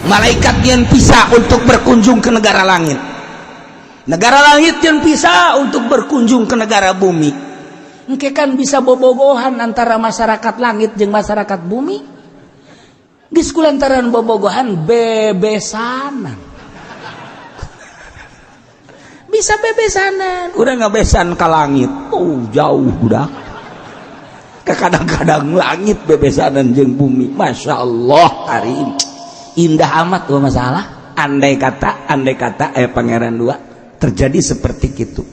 Malaikat yang bisa untuk berkunjung ke negara langit, negara langit yang bisa untuk berkunjung ke negara bumi. Engke kan bisa bobogohan antara masyarakat langit jeung masyarakat bumi. Geus kulantaran bobogohan, bebesanan, bisa bebesanan. Udah ngabesan ke langit, oh, jauh udah. Kadang-kadang langit bebesanan jeung bumi. Masya Allah, hari ini indah amat dua masalah. Andai kata pangeran dua terjadi seperti itu,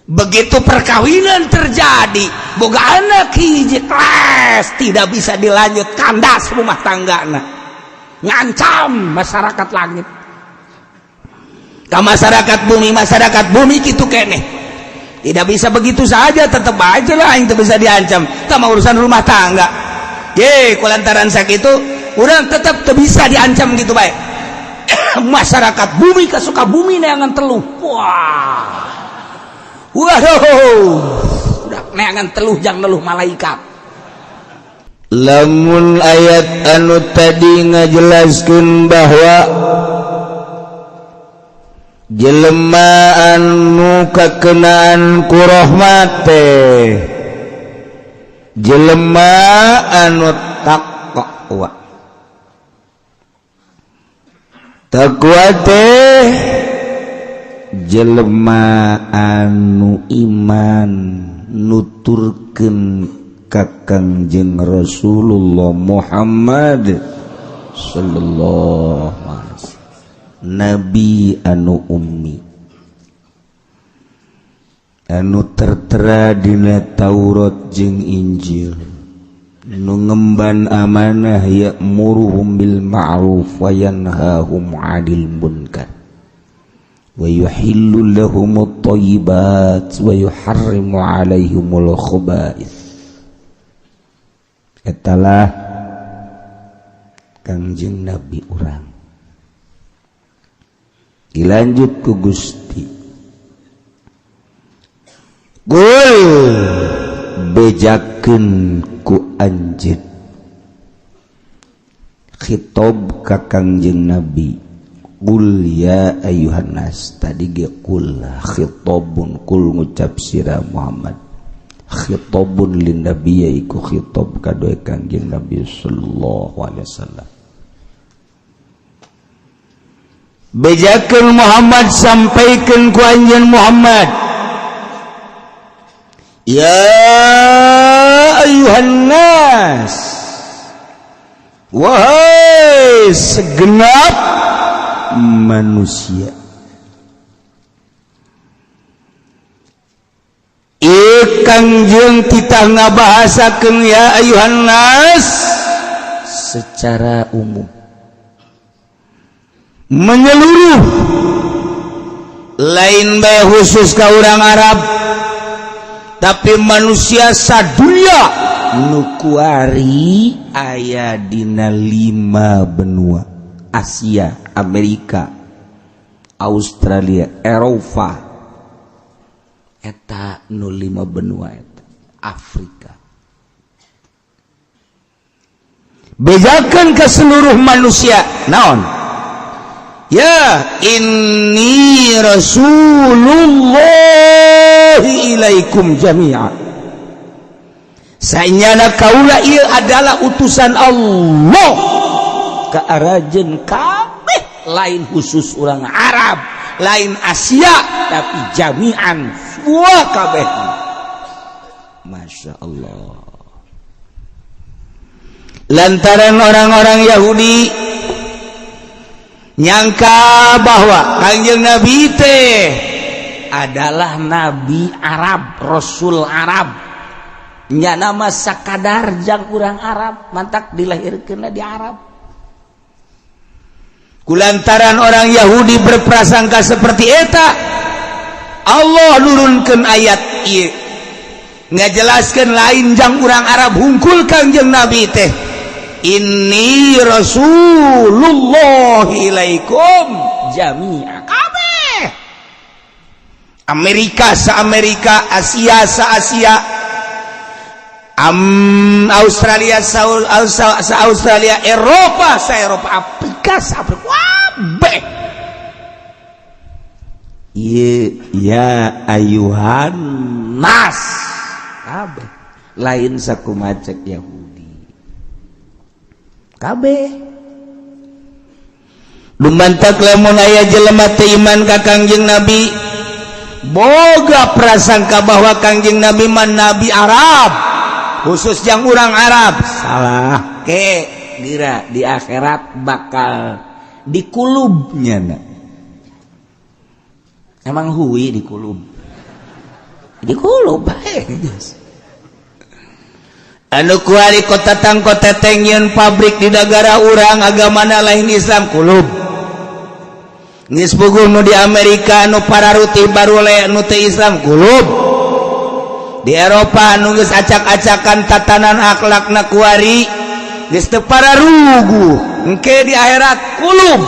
begitu perkawinan terjadi, boga anak hiji, kelas tidak bisa dilanjut, kandas rumah tangga, ngancam masyarakat langit ke masyarakat bumi. Masyarakat bumi gitu kene tidak bisa begitu saja, tetap aja lah itu bisa diancam sama urusan rumah tangga. Ye, kulantaran sakit itu udah tetap bisa diancam gitu. Baik masyarakat bumi ke Sukabumi neangan teluh, wah, waduh, udah neangan teluh jang neluh malaikat. Lamun ayat anu tadi ngajelaskan bahwa jelema anu kakenaan ku rahmat teh jelema anu taqwa. Takwa teh jelema anu iman nuturkeun ka Kangjeng Rasulullah Muhammad sallallahu alaihi wasallam, nabi anu ummi anu tertera dina Taurat jeung Injil, nu ngemban amanah, ya'muruhum bil ma'ruf wa yanhahum 'anil munkar wa yuhillu lahumut thayyibat wa yuharrimu 'alaihimul khaba'ith. Etalah Kangjeng Nabi urang. Dilanjut ku Gusti, Qul, bejakeun ku anjeun, khitab ka Kangjeng Nabi, Qul ya ayyuhan nas. Tadi ge qul khitabun, qul ngucap sira Muhammad, khitabun lin nabi, iku khitab kadue Kangjeng Nabi sallallahu alaihi wasallam. Bejakeun Muhammad, sampaikan ku anjeun Muhammad, ya ayyuhan nas, wahai segenap manusia. Kangjeng kita ngabahasakeun ya ayuhan nas secara umum, menyeluruh, lain bae khusus ka urang Arab, tapi manusia sadunia nu kuari aya dina lima benua, Asia, Amerika, Australia, Eropa, eta nu lima benua eta, Afrika. Bejakan ke seluruh manusia naon? Ya inni Rasulullah ilaikum jami'a. Sanyana kaula ieu adalah utusan Allah ke arajen kabeh, lain khusus orang Arab, lain Asia, tapi jami'an, semua kabeh. Masya Allah, lantaran orang-orang Yahudi nyangka bahwa Kangjeng Nabi teh adalah nabi Arab, Rasul Arab, nya nama sakadar jang urang Arab, mantak dilahirkeun di Arab. Kulantaran orang Yahudi berprasangka seperti eta, Allah nurunkan ayat ieu ngajelaskeun lain jang urang Arab hungkul Kangjeng Nabi teh, inni Rasulullah ilaikum jami'a, kabeh, Amerika sa Amerika, Asia sa Asia. Australia sa Australia, Eropa sa Eropa, Afrika sa Afrika, kabeh. Ieu ya ayuhan nas kabeh, lain sakumaha cek Yahudi kabeh. Lumantak lamun aya jelema teu iman ka Kangjeng Nabi, boga prasangka bahwa Kangjeng Nabi mah nabi Arab, khusus yang orang Arab, salah. Ke gira di akhirat bakal dikulubnya na. Emang hui dikulub, dikulub bae. Anu kuari kota tangko teteng pabrik di negara urang, agamana lain Islam, kulub. Geus puguh nu di Amerika nu pararutih barule nu teu Islam, kulub. Di Eropa nu geus acak-acakan tatanan akhlakna kuari geus teu pararuguh, engke di akhirat kulub,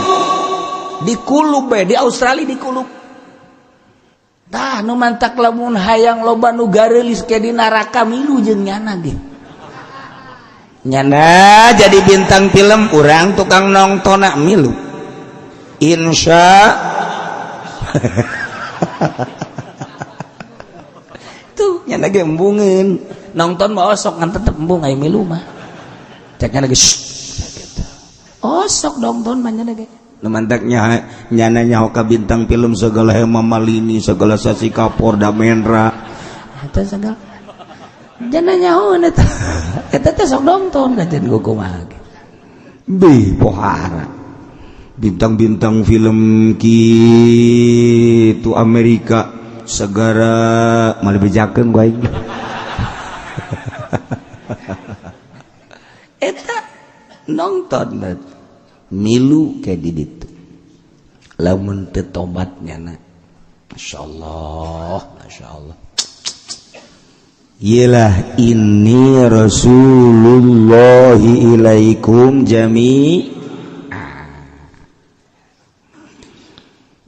dikulub bae. Di Australia dikulub. Tah, nu mantak lamun hayang loba nu gareulis ke di neraka, milu jeung nyana ge. Nyana jadi bintang film, urang tukang nongtona milu, insya tuh nyana ge embungeun nonton mah, osok ngan tetep embung aya milu mah. Cek nyana ge gitu. Osok nonton mah nyana ge. Nu mantaknya nyana nyaho ka bintang film segala, Hema Malini segala, Shashi Kapoor, Dharmendra eta segala, jana nyaho eta eta teh sok nonton kajian kumaha ge. Bih pohara bintang-bintang film gitu Amerika segara, malah bejakeun ku aing. Eta nonton milu kayak di ditu lamun teu tobat nyana. Masya Allah, Masya Allah. Yelah, ini Rasulullahi ilaikum jami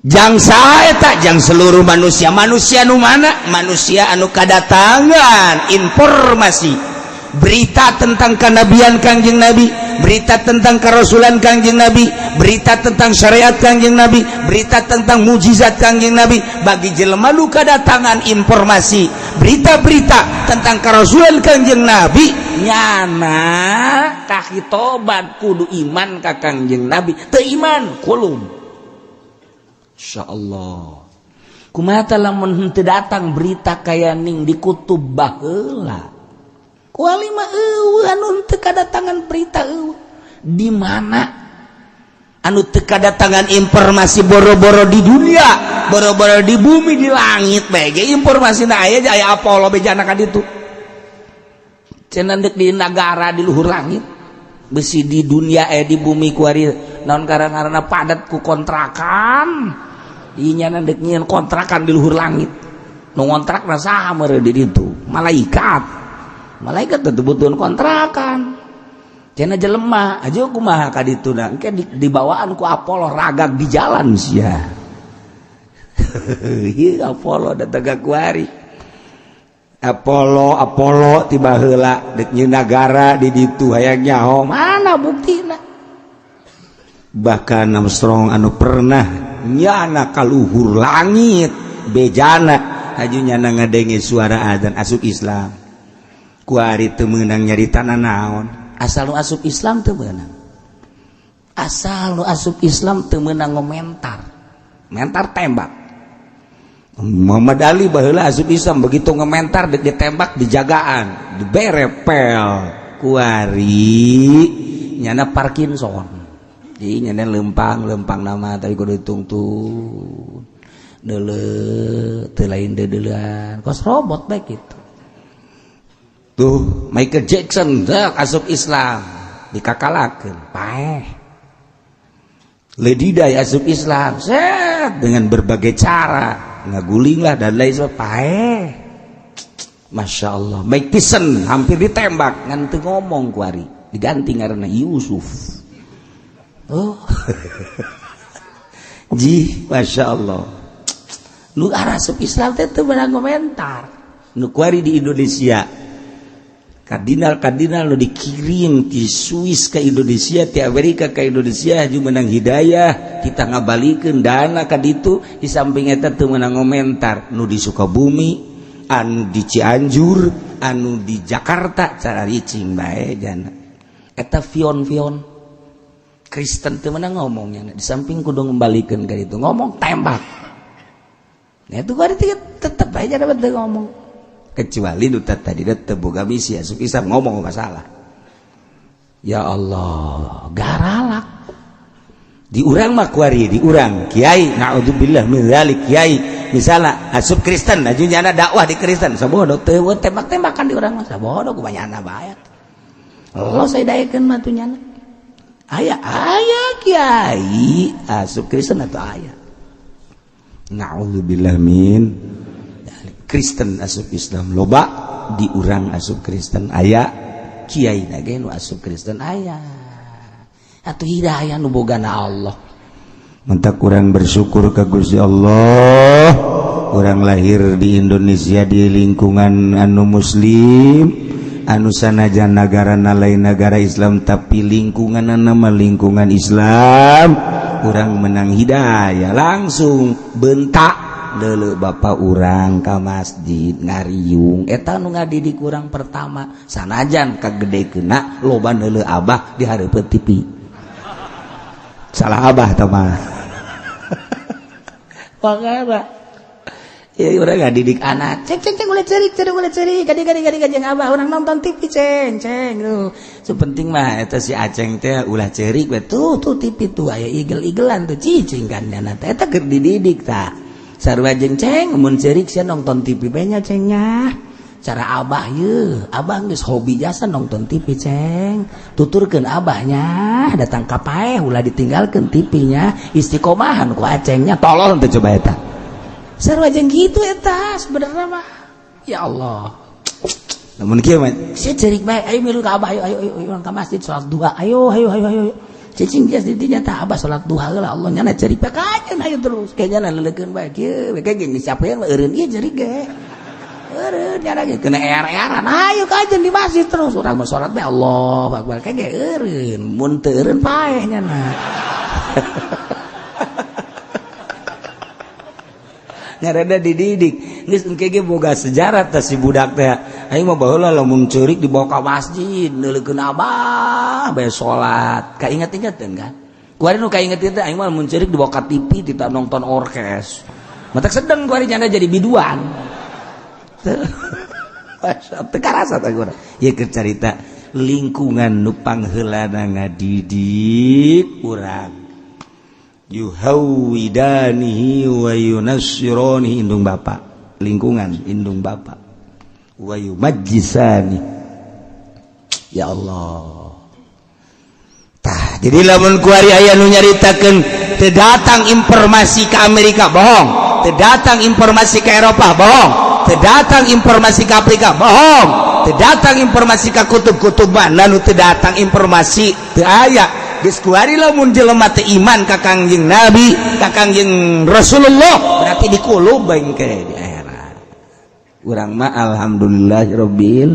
jang saha, jang seluruh manusia. Manusia nu mana? Manusia anu kadatangan informasi berita tentang kenabian Kangjeng Nabi, berita tentang kerasulan Kangjeng Nabi, berita tentang syariat Kangjeng Nabi, berita tentang mujizat Kangjeng Nabi. Bagi jelema nu kadatangan informasi berita-berita tentang kerasulan Kangjeng Nabi, nyana kaki tobat kudu iman ka Kangjeng Nabi. Teu iman, kulum. Insyaallah. Kumaha lamun henteu datang berita kaya ning di kutub baheula? Kuali mah eueuh anu teu kadatangan berita, eueuh. Di mana anu teu kadatangan informasi? Boro-boro di dunia, boro-boro di bumi, di langit bae ge informasina aya. Aya Apollo bejana ka ditu cenah deuk di nagara di luhur langit, besi di dunia di bumi kuari naon karena padat ku kontrakan. Inya dek nyieun kontrakan di luhur langit, nu ngontrak saha meureun di ditu? Malaikat. Malaikat tentu butuh kontrakan cenah. Jelema aja kumaha ka ditu? Na engke dibawaan ku Apollo, ragag di jalan sia. Ieu Apollo datang ka kuari. Apollo, Apollo tiba heula dek nyieun nagara di ditu, hayang nyaho mana buktina? Bahkan Armstrong anu pernah nyana kaluhur langit bejana haju nyana ngadenge suara adzan, asup Islam. Kuari teu meunang nyarita naon, asal nu asup Islam teu meunang, asal nu asup Islam teu meunang ngomentar, mentar tembak. Muhammad Ali baheula asup Islam, begitu ngomentar dek ditembak, dijagaan, diberepel. Kuari nyana Parkinson, jadi nyana lempang lempang nama, tapi kudu ditungtun deuleu, teu lain deudeulean, kos robot bae gitu. Tuh Michael Jackson dak asup Islam dikakalakeun, paeh. Lady Di asup Islam, set, dengan berbagai cara ngaguling lah dan lain sebagainya, paeh. Masya Allah. Mike Tyson hampir ditembak ngan teu ngomong, kuari diganti ngaranna Yusuf. Oh ji, Masya Allah, nu asup Islam teh teu meunang komentar. Nu kuari di Indonesia Kardinal-kardinal nu dikirim di Swiss ke Indonesia, di Amerika ke Indonesia ju menang hidayah, kita ngabalikeun dana ka ditu. Di samping eta teu meunang komentar nu di Sukabumi, anu di Cianjur, anu di Jakarta, cara ricing bae jana eta fion-fion Kristen teu meunang ngomongnya. Di samping kudu ngembalikan ka ditu, ngomong tembak. Nah, itu tetep aja dapat ngomong, kecuali nu tadi teu boga misi asup Islam, ngomong masalah. Ya Allah, garalak di urang mah kuari, di urang kiai, naudzubillah min dzalik, kiai misalnya asup Kristen aju nyana dakwah di Kristen, sabodo teu tembak-tembakan di urang mah, sabodo kumaha nyana bae. Allah saya daekeun mah tuh nyana aya aya kiai asup Kristen atau aya, naudzubillah min. Kristen asup Islam loba, di urang asup Kristen aya, kiai ge nu asup Kristen aya. Atuh hidayah nu bogana Allah. Mentak kurang bersyukur ke Gusti Allah, urang lahir di Indonesia, di lingkungan anu muslim, anu sanajan negara lain negara Islam, tapi lingkungan nama lingkungan Islam. Urang menang hidayah langsung bentak dulu bapak urang ka masjid ngariung, eta nu ngadidik urang pertama. Sanajan kagede kena loba neuleuh abah di hareupeun TV, salah abah tah mah. Makanya ya urang ngadidik anak, "Ceng, ceng, ceng, ulah ceurik, ceurik, ulah ceurik, gadi gadi gadi jeung abah urang nonton TV, ceng, ceng." Tuh so penting mah eta si Aceng teh ulah ceurik we. Tuh tuh TV tuh aya igel-igelan tuh, cicing kan nyana teh. Eta keur dididik tah, sarua jeung ceng, mun ceurik sia nonton TV bae nya, cengnya. Cara abah ye, abah geus hobi jasa nonton TV, ceng. Tuturkeun abahnya, datang ka paeh ulah ditinggalkeun TV-nya, istiqomahan ku acengnya. Tolol teh coba eta. Sarua jeung kitu eta sebenarnya mah. Ya Allah. Namun kieu mah sia ceurik bae, ayo milu ka abah, ayo ayo ayo urang ka masjid salat duha, ayo ayo ayo ayo. Cicing geus di dinya tah, abah salat duha heula. Allah nyana ceurik bae kajen, ayo terus kayaknya leleukeun bae kieu we ge geus capean mah eureun ieu ceurik ge. Eureun nyana ge kena ear-earan, ayo kajen di masjid terus urang mah salat bae, Allah akbar kayak ge eureun, mun teu eureun paeh nyana. Ngarana dididik geus engke ge boga sejarah teh si budak teh. Aing mah baheula lamun ceurik dibawa ka masjid, neuleukeun abah bae salat, kainget-ingeteun kan. Kuari nu kainget teh, aing mah lamun ceurik dibawa ka TV, tita nonton orkes. Matak sedeng kuari nyana jadi biduan. Teu karasa teh urang. Ieu keur carita lingkungan nu pangheulana ngadidik urang. Yuhawwidanihi wa yunassiranihi, indung bapa, lingkungan indung bapa, wa yumajjisani. Ya Allah. Tah, jadi lamun kuari aya nu nyaritakeun teu datang informasi ke Amerika, bohong. Teu datang informasi ke Eropa, bohong. Teu datang informasi ke Afrika, bohong. Teu datang informasi ke kutub-kutub mana nu teu datang informasi, teu aya. Geus kuari lamun jelema teu iman ka Kangjeng Nabi, ka Kangjeng Rasulullah, berarti dikulub bengke di akhirat. Urang mah alhamdulillahirabbil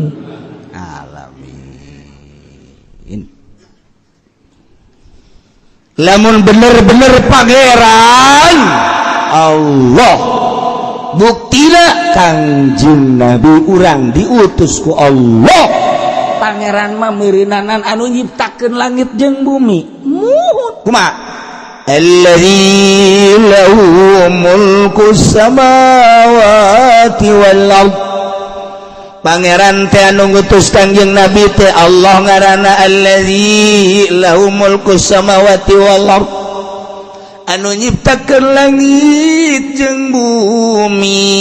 alamin. Lamun bener-bener pangeran Allah, buktina Kangjeng Nabi urang diutus ku Allah. Pangeran mah meureunanan anu nyiptakeun langit jeung bumi muhun. Kumaha? Alladzi lahu mulku samawati wal ard. Pangeran teh anu ngutus Kangjeng Nabi teh Allah ngaranna, alladzi lahu mulku samawati wal ard, anu nyiptakeun langit jeung bumi.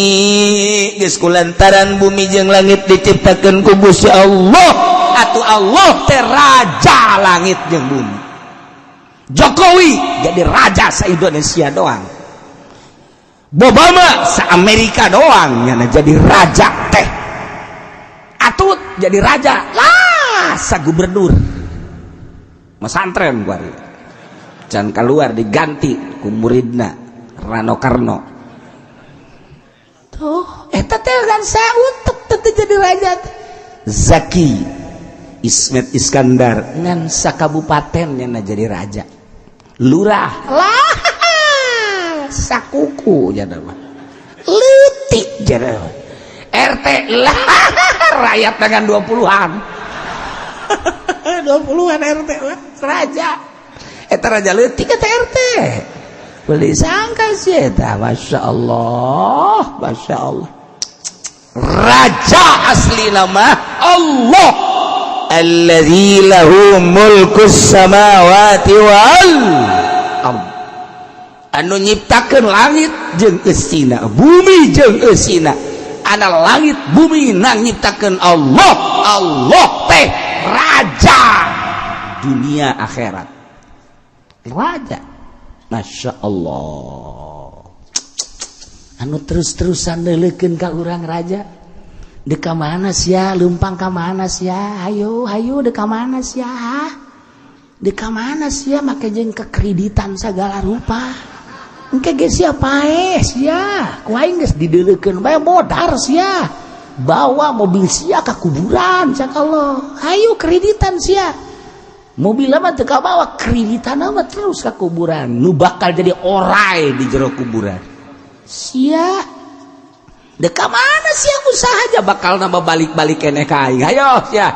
Geus kulantaran bumi jeung langit diciptakeun ku Gusti Allah, atuh Allah teh raja langit jeung bumi. Jokowi jadi raja se Indonesia doang, Obama se Amerika doang nyana jadi raja teh. Atut jadi raja lah sa gubernur pesantren kuari can keluar diganti ku muridna Rano Karno. Tuh eta teh kan sautuk teh jadi raja teh. Zaki Ismet Iskandar ngan sakabupaten nya jadi raja. Lurah lah sakuku jadi mah leutik jadi. RT lah rakyat dengan 20-an, 20-an RT mah raja eta, raja leutik eta RT. Beli sangka sih eta. Masya Allah, Masya Allah, raja asli nama Allah alladzi lahu mulkus samawati wal ard, anu nyiptakeun langit jeung eusina, bumi jeung eusina. Ana langit bumi nang nyiptakeun Allah. Allah teh raja dunia akhirat, raja. Masya Allah, anu terus-terusan neuleukeun ka urang raja. Deka mana sia leumpang, ka mana sia? Hayo, hayo, deka mana sia, deka mana sia? Make jeung kekreditan segala rupa engke ge sia paeh. Sia ku aing geus dideuleukeun bae, modar sia, bawa mobil sia ka kuburan. Cak Allah, hayo kreditan sia, mobil mah teu bawa, kreditan mah terus ka kuburan. Nu bakal jadi orai di jero kuburan sia. Deka mana sia? Usaha aja bakal nambah, balik-balik keneh ka aing. Hayo sia,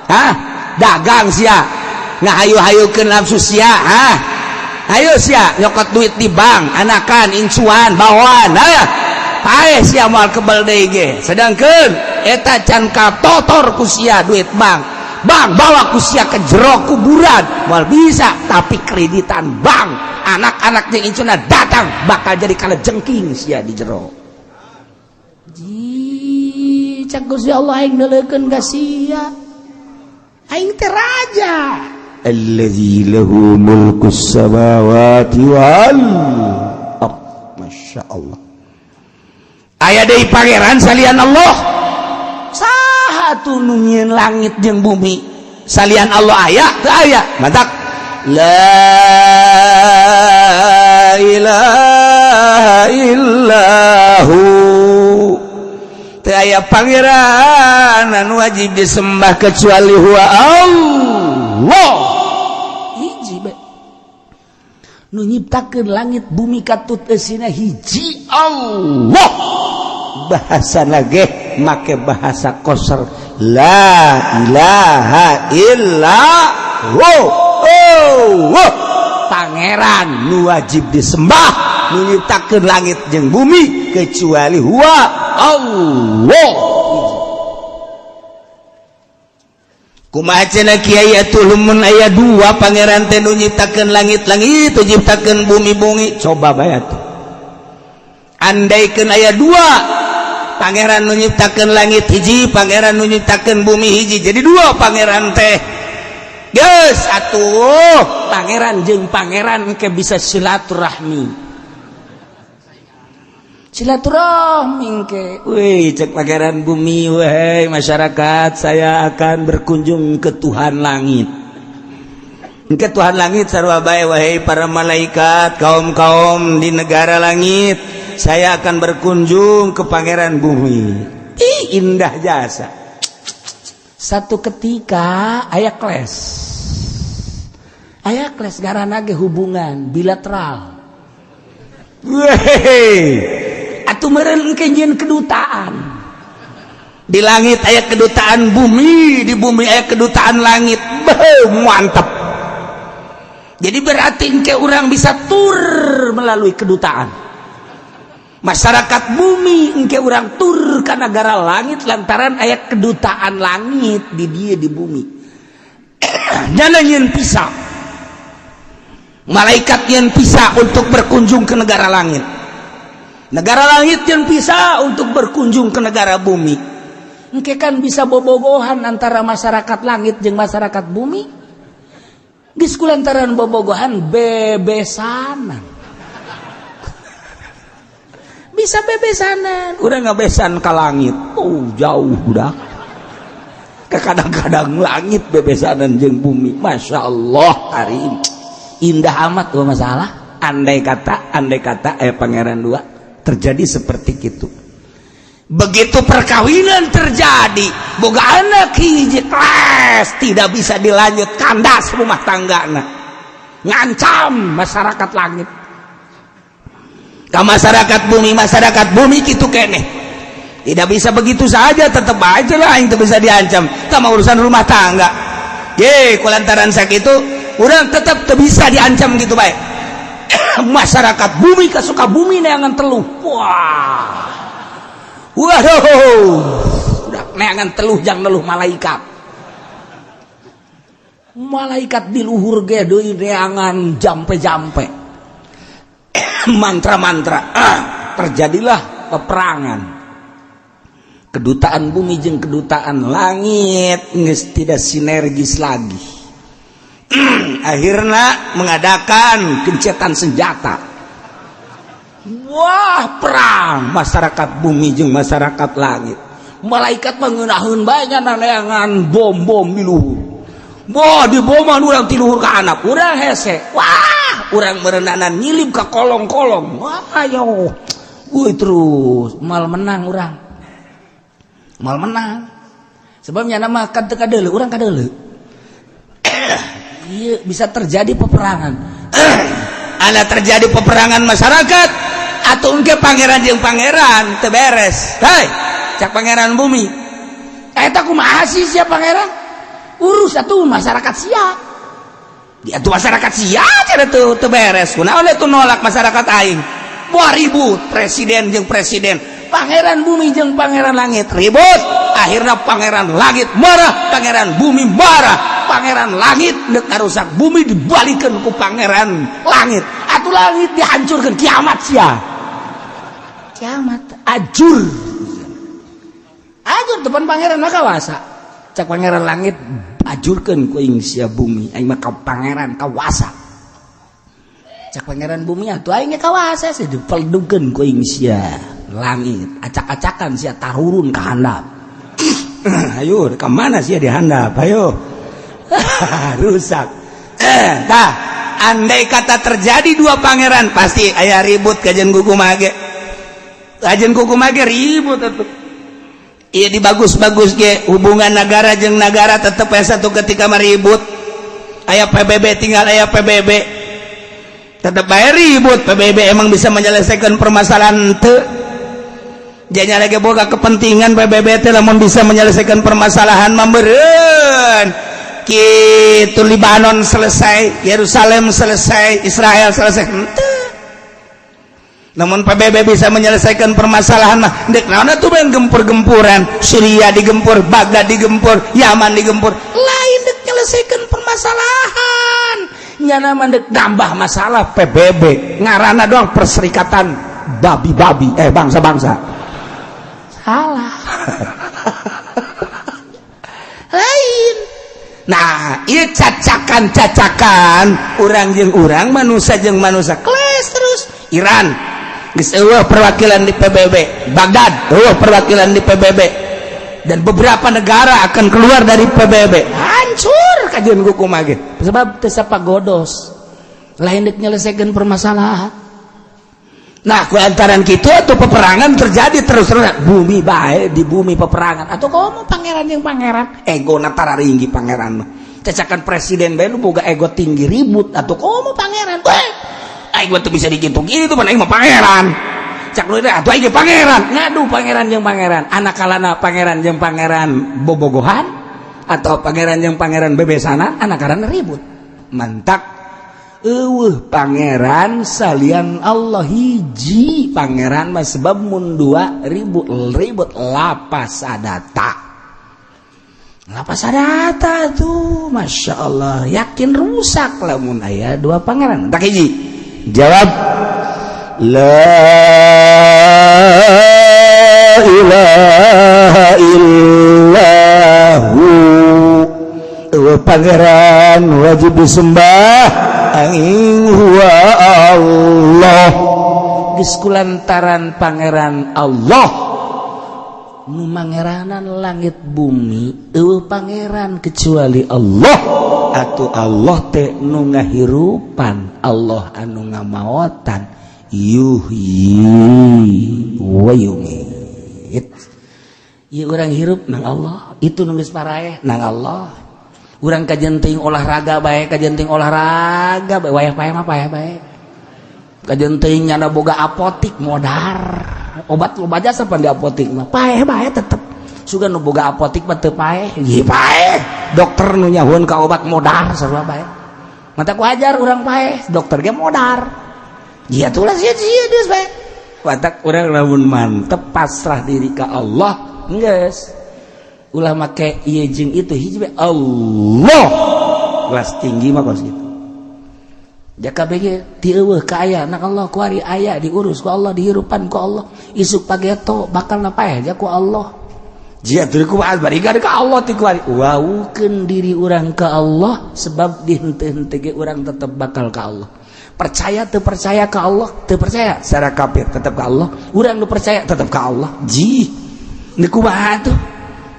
hah, dagang sia, ngahayu-hayukeun nafsu sia. Hah, ayo sia nyokot duit di bank, anakan, incuan, bawaan. Ha, paeh sia, moal kebal deui ge. Sedangkeun eta can katotor ku sia duit bank, bank bawa ku sia ke jero kuburan moal bisa. Tapi kreditan bank, anak-anak jeung incuna datang, bakal jadi kalajengking sia di jero. Ji, cak Gusti Allah, aing neuleukeun ka sia, aing teh raja. Alladzi lahu mulkus samawati wal ard. Masya Allah. Aya deui pangeran salian Allah? Saha tuh nu nyieun langit jeung bumi salian Allah? Aya teu? Aya. Mantak la ilaha illahu, teu aya pangeran anu wajib disembah kecuali huwa Allah. Hiji bae nu nyiptakeun langit bumi katut eusina, hiji Allah. Bahasa lagi make bahasa kosor, la ilaha illa hu. Oh, pangeran nu wajib disembah nu nyiptakeun langit jeung bumi kecuali huwa Allah. Kumaha cenah kiai atuh lamun aya dua pangeran teh nu nyiptakeun langit-langit, nu nyiptakeun bumi-bumi? Coba bae atuh. Andaikeun aya dua pangeran nu nyiptakeun langit hiji, pangeran nu nyiptakeun bumi hiji, jadi dua pangeran teh. Geus atuh, pangeran jeung pangeran ke bisa silaturahmi, silaturahmi ke. Wih, cek pangeran bumi, wahai masyarakat, saya akan berkunjung ke Tuhan langit. Ke Tuhan langit sarua bae, wahai para malaikat, kaum-kaum di negara langit, saya akan berkunjung ke pangeran bumi. Ih, indah jasa. Satu ketika aya kles, aya kles garana ge hubungan bilateral. Weh, atuh meureun engke nyieun kedutaan. Di langit aya kedutaan bumi, di bumi aya kedutaan langit. Beuh, mantap. Jadi berarti engke orang bisa tur melalui kedutaan. Masyarakat bumi engke orang tur ke negara langit lantaran aya kedutaan langit di dia di bumi. Jangan nyieun visa, malaikat yang bisa untuk berkunjung ke negara langit, negara langit yang bisa untuk berkunjung ke negara bumi. Engke kan bisa bobogohan antara masyarakat langit jeung masyarakat bumi. Geus kulantaran bobogohan, bebesanan, bisa bebesanan. Udah ngabesan ke langit, oh jauh udah. Kadang-kadang langit bebesanan jeung bumi. Masya Allah karim, indah amat gua masalah. Andai kata aya pangeran dua terjadi seperti itu. Begitu perkawinan terjadi, boga anak hiji, kelas tidak bisa dilanjut, kandas rumah tangga. Ngancam masyarakat langit ke masyarakat bumi, masyarakat bumi gitu kene tidak bisa begitu saja. Tetap aja lah itu bisa diancam sama urusan rumah tangga. Ye, kulantaran sakit itu orang tetap bisa diancam gitu. Baik masyarakat bumi ke Sukabumi neangan teluh. Wah, waduh, udah neangan teluh jang neluh malaikat. Malaikat di luhur ge deui neangan jampe-jampe, mantra-mantra. Ah, terjadilah peperangan. Kedutaan bumi jeung kedutaan langit geus tidak sinergis lagi, akhirnya mengadakan gencatan senjata. Wah, perang masyarakat bumi jeung masyarakat langit. Malaikat mengeunahun banyak neangan bom-bom di luhur. Wah, di boman urang ti luhur ka anak urang hese. Wah, urang merenanan nyilip ke kolong-kolong. Wah, ayo. Wih, terus mal menang urang, mal menang. Sebabnya nama kan teu kadeuleu, urang kadeuleu. Iya, bisa terjadi peperangan. Ada terjadi peperangan masyarakat atau engke pangeran jeung pangeran teu beres. Hei, cak pangeran bumi. Eta kumaha sih sia pangeran? Urus atuh masyarakat sia. Dia tuh masyarakat sia cara tuh teu beres. Kunaon tuh nolak masyarakat aing? Wah, ribut presiden jeung presiden, pangeran bumi jeung pangeran langit ribut. Akhirnya pangeran langit marah, pangeran bumi marah. Pangeran langit dek ngarusak bumi, dibalikan ku pangeran langit. Atau langit dihancurkan, kiamat sia, kiamat. Ajur ajur depan pangeran maka wasa. Cak pangeran langit, ajurkan ku aing sia bumi, aing mah pangeran kawasa. Cak pangeran bumi, atuh aing kawasa sih, dipeldugkeun ku aing sia langit, acak-acakan sia tarurun ka handap. Ayo, ke mana sia di handap? Ayo, rusak. Eh, tah, andai kata terjadi dua pangeran pasti aya ribut. Kajian kuku mage, kajian kuku mage ribut atuh. Iya, dibagus-bagus ge hubungan negara jeung negara tetep ya satu ketika meribut. Aya PBB, tinggal aya PBB tetep bae ribut. PBB emang bisa menyelesaikan permasalahan? Teu. Janya lagi boga kepentingan PBB teh. Lamun bisa menyelesaikan permasalahan, memberen gitu Libanon selesai, Yerusalem selesai, Israel selesai. Henteu. Namun PBB bisa menyelesaikan permasalahan mah dek naon atuh main gempur-gempuran? Syria digempur, Baghdad digempur, Yaman digempur, lain dek menyelesaikan permasalahan, nyana mah dek nambah masalah. PBB ngaranna doang perserikatan babi-babi, eh, bangsa-bangsa. Salah lain. Nah, iya, cacakan-cacakan urang jeung urang, manusia jeung manusia kles terus. Iran geus eueuh perwakilan di PBB, Baghdad eueuh perwakilan di PBB, dan beberapa negara akan keluar dari PBB. Hancur kajian kumaha ge sebab teu sapagodos, lain dek nyelesaikan permasalahan. Nah, ku lantaran gitu atau peperangan terjadi terus-terus bumi bae, di bumi peperangan atau kamu pangeran yang pangeran ego natara tinggi. Pangeran mah cacakan presiden bae nu boga ego tinggi ribut. Atau kamu pangeran, weh, aing mah teu bisa dikitu gitu mah, aing mah pangeran. Cak lu atuh aing pangeran. Ngadu pangeran jeung pangeran, anak kalana pangeran jeung pangeran bobogohan atau pangeran jeung pangeran bebesana, anak kalana ribut. Mantak eueuh pangeran salian Allah. Hiji pangeran mah, sebab mun dua ribut, ribut. Lapasadata, lapasadata tuh, masya Allah, yakin rusak lamun aya dua pangeran. Tak hiji jawab, la ilaha illahu. Eueuh pangeran wajib disembah angin huwa Allah. Geus kulantaran pangeran Allah nu mangeranan langit bumi, eueuh pangeran kecuali Allah. Atuh Allah teh nu ngahirupan, Allah anu ngamaotan, yuhyi wa yumiit. Duit ieu urang hirup nang Allah, itu nu geus paraeh nang Allah. Urang kajen teuing olahraga bae, kajen teuing olahraga bae, wayah paeh mah paeh bae. Kajen teuing nyana boga apotik modar. Obat loba jasa pan di apotik mah paeh bae tetep. Sugan nu boga apotik mah teu paeh, ieu paeh. Dokter nu nyahueun ka obat modar sarua bae. Mata ku ajar urang paeh, dokter ge modar. Dia tulah sia sia geus bae. Watak urang lamun mantep pasrah diri ka Allah, geus. Ulah make ieu jeung itu hiji bae Allah. Kelas tinggi mah kos kitu. Jaka BG ti eueuh ka aya nak Allah kuari aya diurus ku Allah, dihirupan ku Allah. Isuk pageto bakal na paeh ja ku Allah. Jia teu kumaha barikan ka Allah ti kuari. Wawukeun diri urang ka Allah sebab di henteu-henteu ge urang tetep bakal ka Allah. Percaya teu percaya ka Allah, teu percaya secara kafir tetep ka Allah. Urang nu percaya tetep ka Allah. Ji. Nu kumaha tuh?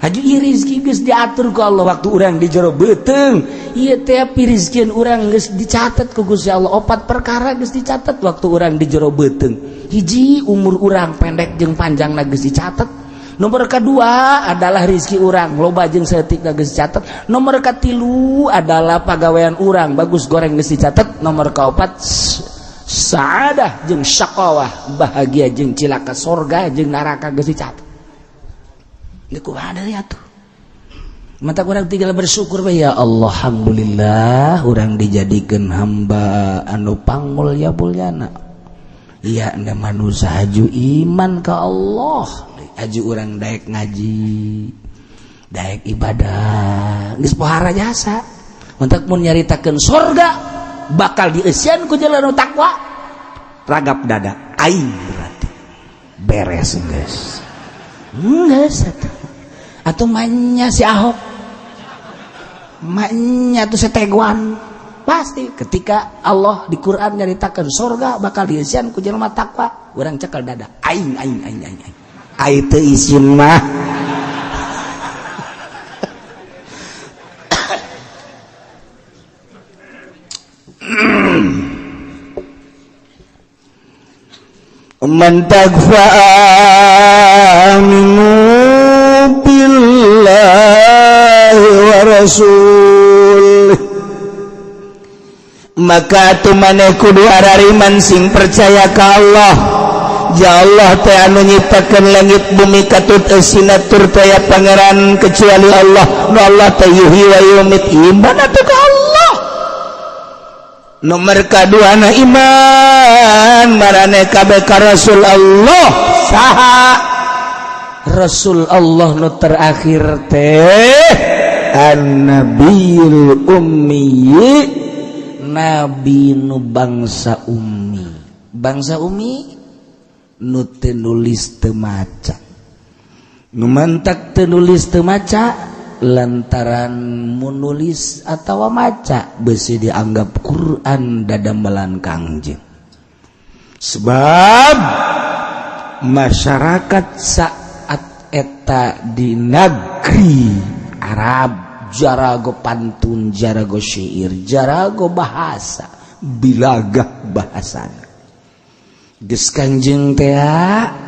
Haju ieu rezeki geus diatur ku Allah waktu urang di jero beuteung. Ieu teh pirizkian urang geus dicatat ku Gusti Allah. Opat perkara geus dicatat waktu urang di jero beuteung. Hiji, umur urang pendek jeung panjangna geus dicatat. Nomor kedua adalah rizki urang loba jeung saeutik geus dicatat. Nomor katilu adalah pagawean urang bagus goreng geus dicatat. Nomor kaopat saadah jeung syaqawah, bahagia jeung cilaka, sorga jeung neraka geus dicatat. Ieu kumaha deui atuh? Mata urang tinggal bersyukur bae, ya Allah, alhamdulillah urang dijadikeun hamba anu pangmulya mulyana. Iya, anda manusia haju iman ka Allah, haju urang daek ngaji, daek ibadah, geus pohara jasa. Untuk mun nyaritakeun sorga bakal dieusian ku jalan takwa, ragap dada aing berarti beres geus. Geus atuh. Atuh manya si Ahok, manya tuh seteguan. Pasti ketika Allah di Quran nyaritakeun sorga bakal dieusian ku jelema takwa, urang cekel dada aing aing aing aing aing. Ai teu isin mah. Man tagfa aminu billahi wa rasul, maka atuh maneh kudu arariman sing percaya ka Allah. Ya Allah teh anu nyiptakeun langit bumi katut eusina tur taya pangeran kecuali Allah. Nu Allah teh yuhyi wa yumit, iman atuh ka Allah. Nomor kaduana iman marane kabeh ka Rasul Allah. Saha Rasul Allah nu terakhir teh? An-nabiyul ummi, nabi nu bangsa ummi, bangsa ummi nu teu nulis teu maca, nu mantak teu nulis teu maca lantaran menulis atawa maca besi dianggap Quran dadamelan Kangjeng. Sebab masyarakat saat eta di negeri Arab jarago pantun, jarago syair, jarago bahasa, bilagah bahasana. Geus Kangjeng teh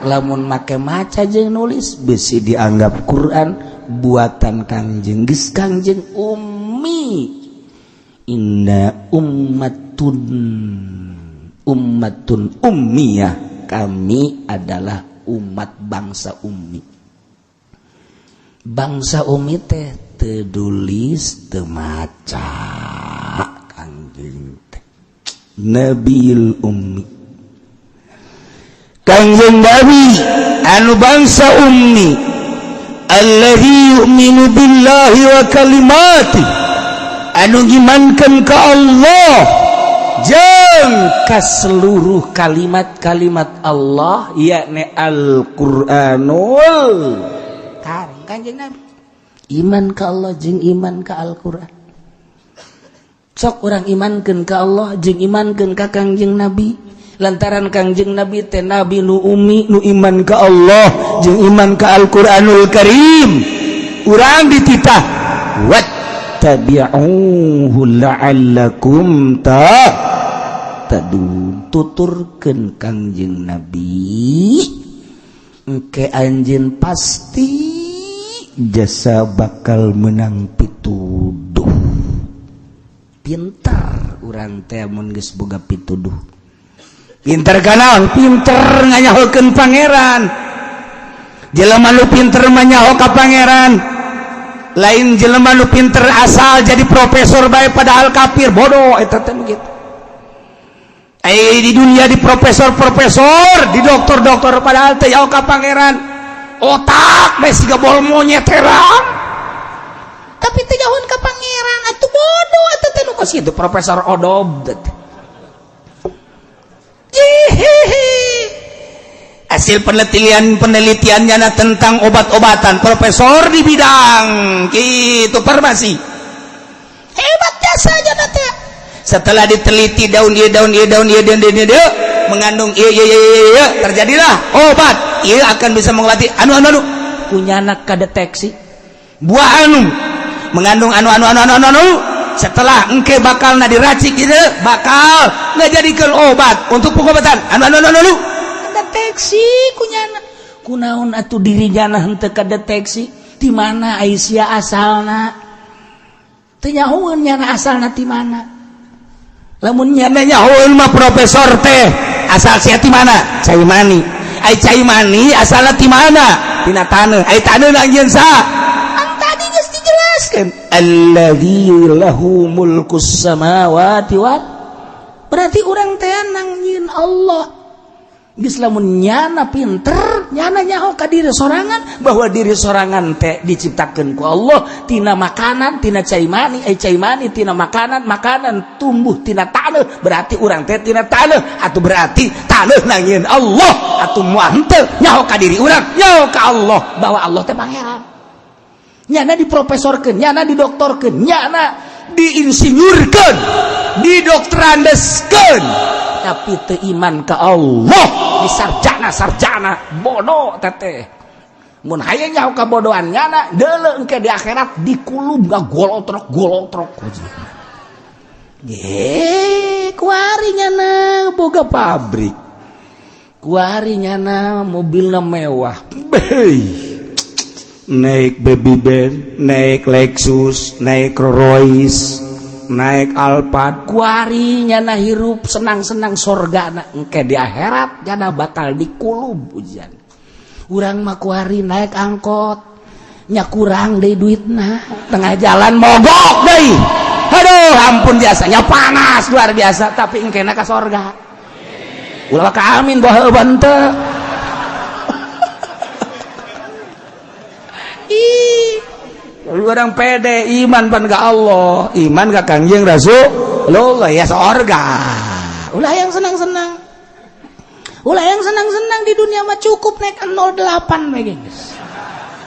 lamun make maca jeung nulis besi dianggap Quran buatan Kangjeng. Geus Kangjeng ummi, inna ummatun ummatun ummiyah, kami adalah umat bangsa ummi. Bangsa ummi teh teu tulis teu maca. Kangjeng teh Nabiul ummi, Kangjeng Nabi anu bangsa ummi, alladzi yu'minu billahi wa kalimati, anu ngimankeun ka Allah jeung ka seluruh kalimat-kalimat Allah, yakni Al-Qur'anul Karim. Kanjeng Nabi iman ka Allah jeung iman ka Al-Qur'an. Sok urang imankeun ka Allah jeung imankeun ka Kangjeng Nabi, lantaran Kangjeng Nabi teh nabi nu ummi, nu iman ka Allah jeung iman ka Al-Qur'anul Karim. Urang dititah wattabi'uhu la'allakum tahtadun, tuturkeun Kangjeng Nabi. Engke anjeun pasti jasa bakal menang pituduh. Pinter urang teh mun geus boga pituduh. Pinter kanaon? Pinter nganyahokeun pangeran. Jelema nu pinter mah nyaho ka pangeran. Lain jelema nu pinter asal jadi profesor bae padahal kafir, bodoh eta teh begitu. Eh, di dunia di profesor-profesor, di dokter-dokter padahal teh nyaho ka pangeran. Otak bae siga bol monyet terang. Tapi teh nyahoan ka pangeran atuh bodoh eta teh nu kos kitu profesor odob teh. Hihihi. Hasil penelitiannya tentang obat-obatan, profesor di bidang gitu farmasi, hebat jasanya nanti. Setelah diteliti daun ieu, daun ieu, daun ieu, daun ieu, ieu mengandung ieu, ieu, ieu, ieu, terjadilah obat ieu akan bisa mengobati anu anu anu. Kunyana kadeteksi buah anu mengandung anu anu anu anu anu, anu. Setelah engke bakal na diracik gitu bakal ngajadikeun obat untuk pengobatan anu anu anu anu. Deteksi kunyana, kunaon atuh diri nyana henteu kadeteksi di mana Aisyah asalna? Teu nyahoeun nyana asalna ti mana. Lamun nyana nyahoeun mah profesor teh asal sia ti mana? Cai mani. Ai cai mani asalna ti mana? Tina taneuh. Ai taneuh anjeun saha? An tadi geus dijelaskeun, alladzi lahu mulkus samawati wal. Berarti urang teh nang nyieun Allah. Geus lamun nyana pinter, nyana nyaho ka diri sorangan bahwa diri sorangan teh diciptakeun ku Allah tina makanan, tina cai mani, ai cai mani tina makanan, makanan tumbuh tina taneuh, berarti urang teh tina taneuh atuh, berarti taneuh nangieun Allah atuh. Moal henteu nyaho ka diri urang, nyaho ka Allah bahwa Allah teh pangeran. Nyana diprofesorkeun, nyana didoktorkeun, nyana diinsinyurkeun, didoktorandeskeun, tapi teu iman ka Allah, di sarjana sarjana bodoh teteh. Mun hayang nyaho kabodohan nyana, deuleu engke di akhirat dikulub golotrok golotrok. Ye, kuari nyana boga pabrik, kuari nyana mobilna mewah. Bey, naik baby band, naik Lexus, naik Rolls, naik Alphard, kuari nyana hirup senang-senang sorga na. Engke di akhirat nyana bakal dikulub ujian. Urang mah kuari naik angkot nya kurang deui duitna, tengah jalan mogok deui, aduh ampun, biasanya panas luar biasa, tapi engke ka sorga. Ulah ka amin baheula henteu. Ih, orang pede iman pan ke Allah, iman ke Kangjeng Rasulullah ya sorga. Ulah yang senang-senang, ulah yang senang-senang di dunia mah cukup naik 08 we geus.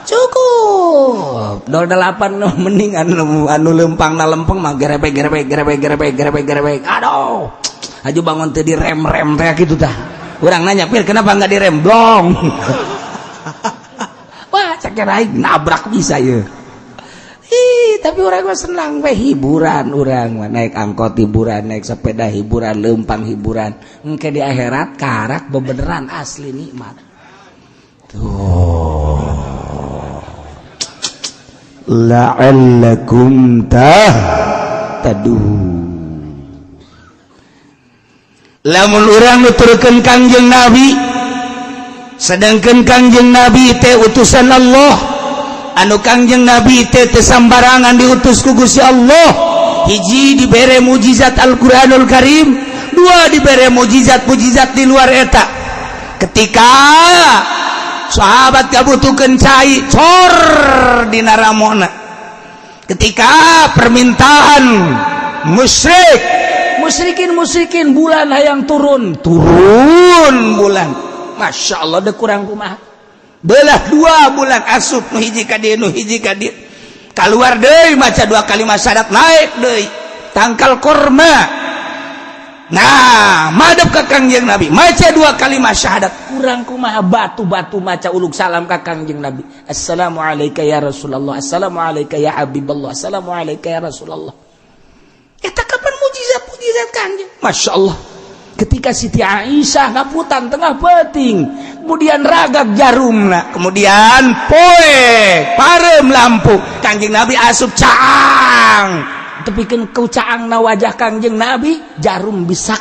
Cukup 08 nu mending anu anu lempang na lempeng mah gerebek gerebek gerebek gerebek gerebek gerebek. Aduh, aju bangun teh di rem rem teh kitu tah. Urang nanya, "Pir, kenapa nggak direm?" Blong. Wah, cek aing nabrak bisa ya. Ih, tapi urang mah senang we hiburan, urang mah naik angkot hiburan, naik sepeda hiburan, lempang hiburan. Engke di akhirat karak bebeneran asli nikmat. Tuh. La'allakum tahtadun. Lamun urang nuturkeun Kangjeng Nabi, sedangkan Kangjeng Nabi teh utusan Allah, anu Kangjeng Nabi teh teu sambarangan diutus ku Gusti Allah. Hiji, dibere mujizat Al-Qur'anul Karim. Dua, dibere mujizat-mujizat di luar eta. Ketika sahabat kabutuhkeun cai, cor dina ramona. Ketika permintaan musyrik, musyrikin musyrikin, bulan hayang turun, turun bulan. Masya Allah, deh kurang kumaha, belah dua bulan, asup nu hiji ka dieu, nu hiji ka dieu, keluar deui, maca dua kalimat syahadat, naik deui tangkal korma. Nah, madep ka Kangjeng Nabi, maca dua kalimat syahadat, kurang kumaha, batu-batu maca uluk salam ka Kangjeng Nabi. Assalamualaikum ya Rasulullah, assalamualaikum ya Habiballah, assalamualaikum ya Rasulullah. Eta kapan mujizat-mujizat Kangjeng? Masya Allah. Ketika Siti Aisyah ngaputan tengah peuting, kemudian ragak jarumna, kemudian poe parem lampu, Kangjeng Nabi asup caang. Tepikeun ku caangna wajah Kangjeng Nabi, jarum bisa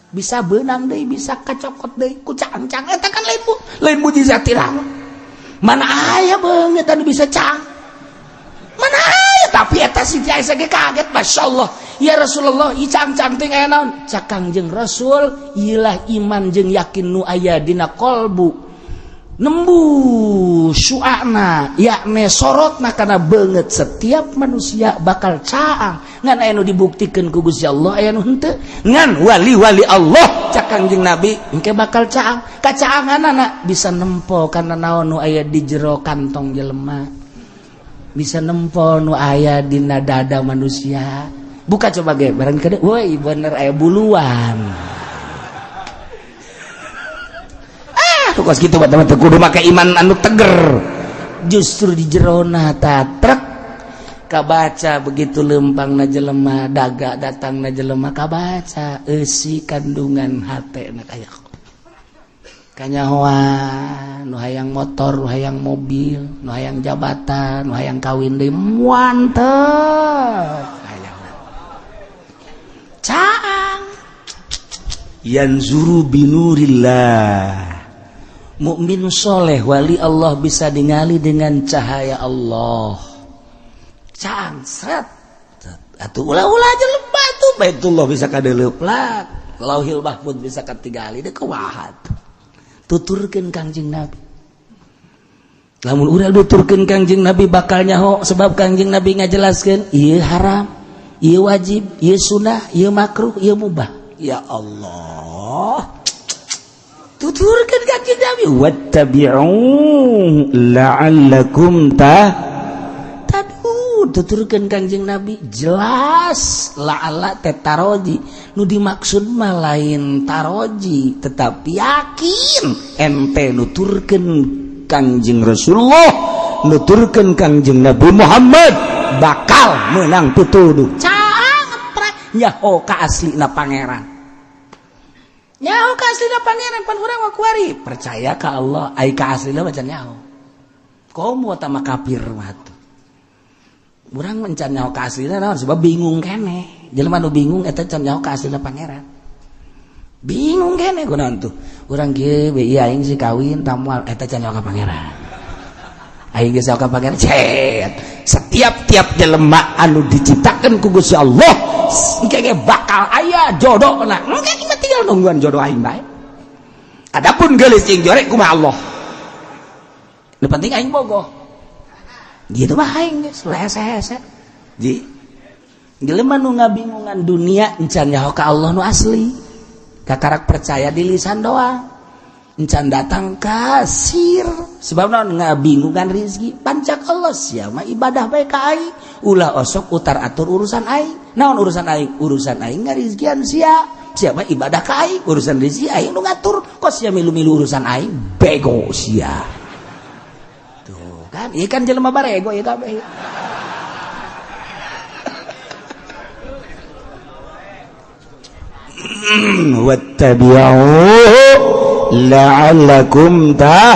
bisa benang deui, bisa kacokot deui ku caang-caang eta kan lain lain mujizat tirang. Mana aya beungeut anu bisa caang? Mana aya? Tapi eta Siti Aisyah ge kaget, Masya Allah, ya Rasulullah, ieu caang-caang teh aya naon? Cak Kangjeng Rasul, ilah iman jeung yakin nu aya dina kolbu nembus syu'ana, yakni sorotna kana beungeut setiap manusia bakal caang. Ngan aya nu dibuktikeun ku Gusti Allah, aya nu henteu. Ngan wali-wali Allah, cak Kangjeng Nabi, engke bakal caang. Kacaanganana bisa nempo kana naon nu aya di jero kantong jelema, bisa nempo nu aya dina dada manusia. Buka coba ge barang kede, woi, bener aya buluan. Ah, kos kitu mah teh kudu make iman anu teger. Justru di jerona tatrek kabaca begitu lempang na jelema, daga datang na jelema, kabaca eusi kandungan hate na kaya kanyahoan nu hayang motor, nu hayang mobil, nu hayang jabatan, nu hayang kawin deui, mantep hayang caang. Yanzuru binurillah, mukmin soleh wali Allah bisa ningali dengan cahaya Allah. Caang seret atuh, ulah-ulah aja lebah tuh. Baitullah bisa kadeleuplak, Lauhil Mahfud bisa katingali deui, kumaha tuturkeun Kangjeng Nabi? Lamun urang tuturkeun Kangjeng Nabi bakal nyaho, sebab Kangjeng Nabi ngajelaskeun ieu haram, ieu wajib, ieu sunnah, ieu makruh, ieu mubah. Ya Allah, tuturkeun Kangjeng Nabi, wattabi'u la'allakum tahtadun. Tuturkeun Kangjeng Nabi jelas, la'alla teh taroji, nu dimaksud mah lain taroji tetapi yakin. Ente nuturkeun Kangjeng Rasulullah, nuturkeun Kangjeng Nabi Muhammad, bakal menang pituduh. Caang nyaho ka aslina pangeran, nyaho ka aslina pangeran. Pan urang mah kuari percaya ka Allah, ai ka aslina mah can nyaho. Komo tama kafir mah tuh urang mencan nyaho ka aslina naon, sebab bingung keneh. Jelema nu bingung eta can nyaho ka aslina pangeran, bingung keneh. Kunaon tuh urang kieu we, ieu aing sih kawin tamual, eta can nyaho ka pangeran. Aing geus nyaho ka pangeran cet. Setiap tiap jelema anu diciptakeun ku Gusti Allah engke ge bakal aya jodohna. Engke kita tinggal nungguan jodoh aing bae. Adapun geulis jeung jorek kumaha Allah, nu penting aing bogoh gitu mah aing geus hese-hese. Ji, jelema nu ngabingungan dunia encan nyaho ka Allah nu asli, kakarak percaya di lisan doang, encan datang kasir. Sebab naon? Ngabingungan rizki. Pancak Allah sia mah ibadah bae ka aing, ulah osok utar atur urusan aing. Naon urusan aing? Urusan aing ngarizkian sia. Sia mah ibadah ka aing, urusan rizki aing nu ngatur. Kok sia milu-milu urusan aing? Bego sia. Tuh kan, ieu kan jelema barego ieu kabeh. Wattabi'u la'allakum tah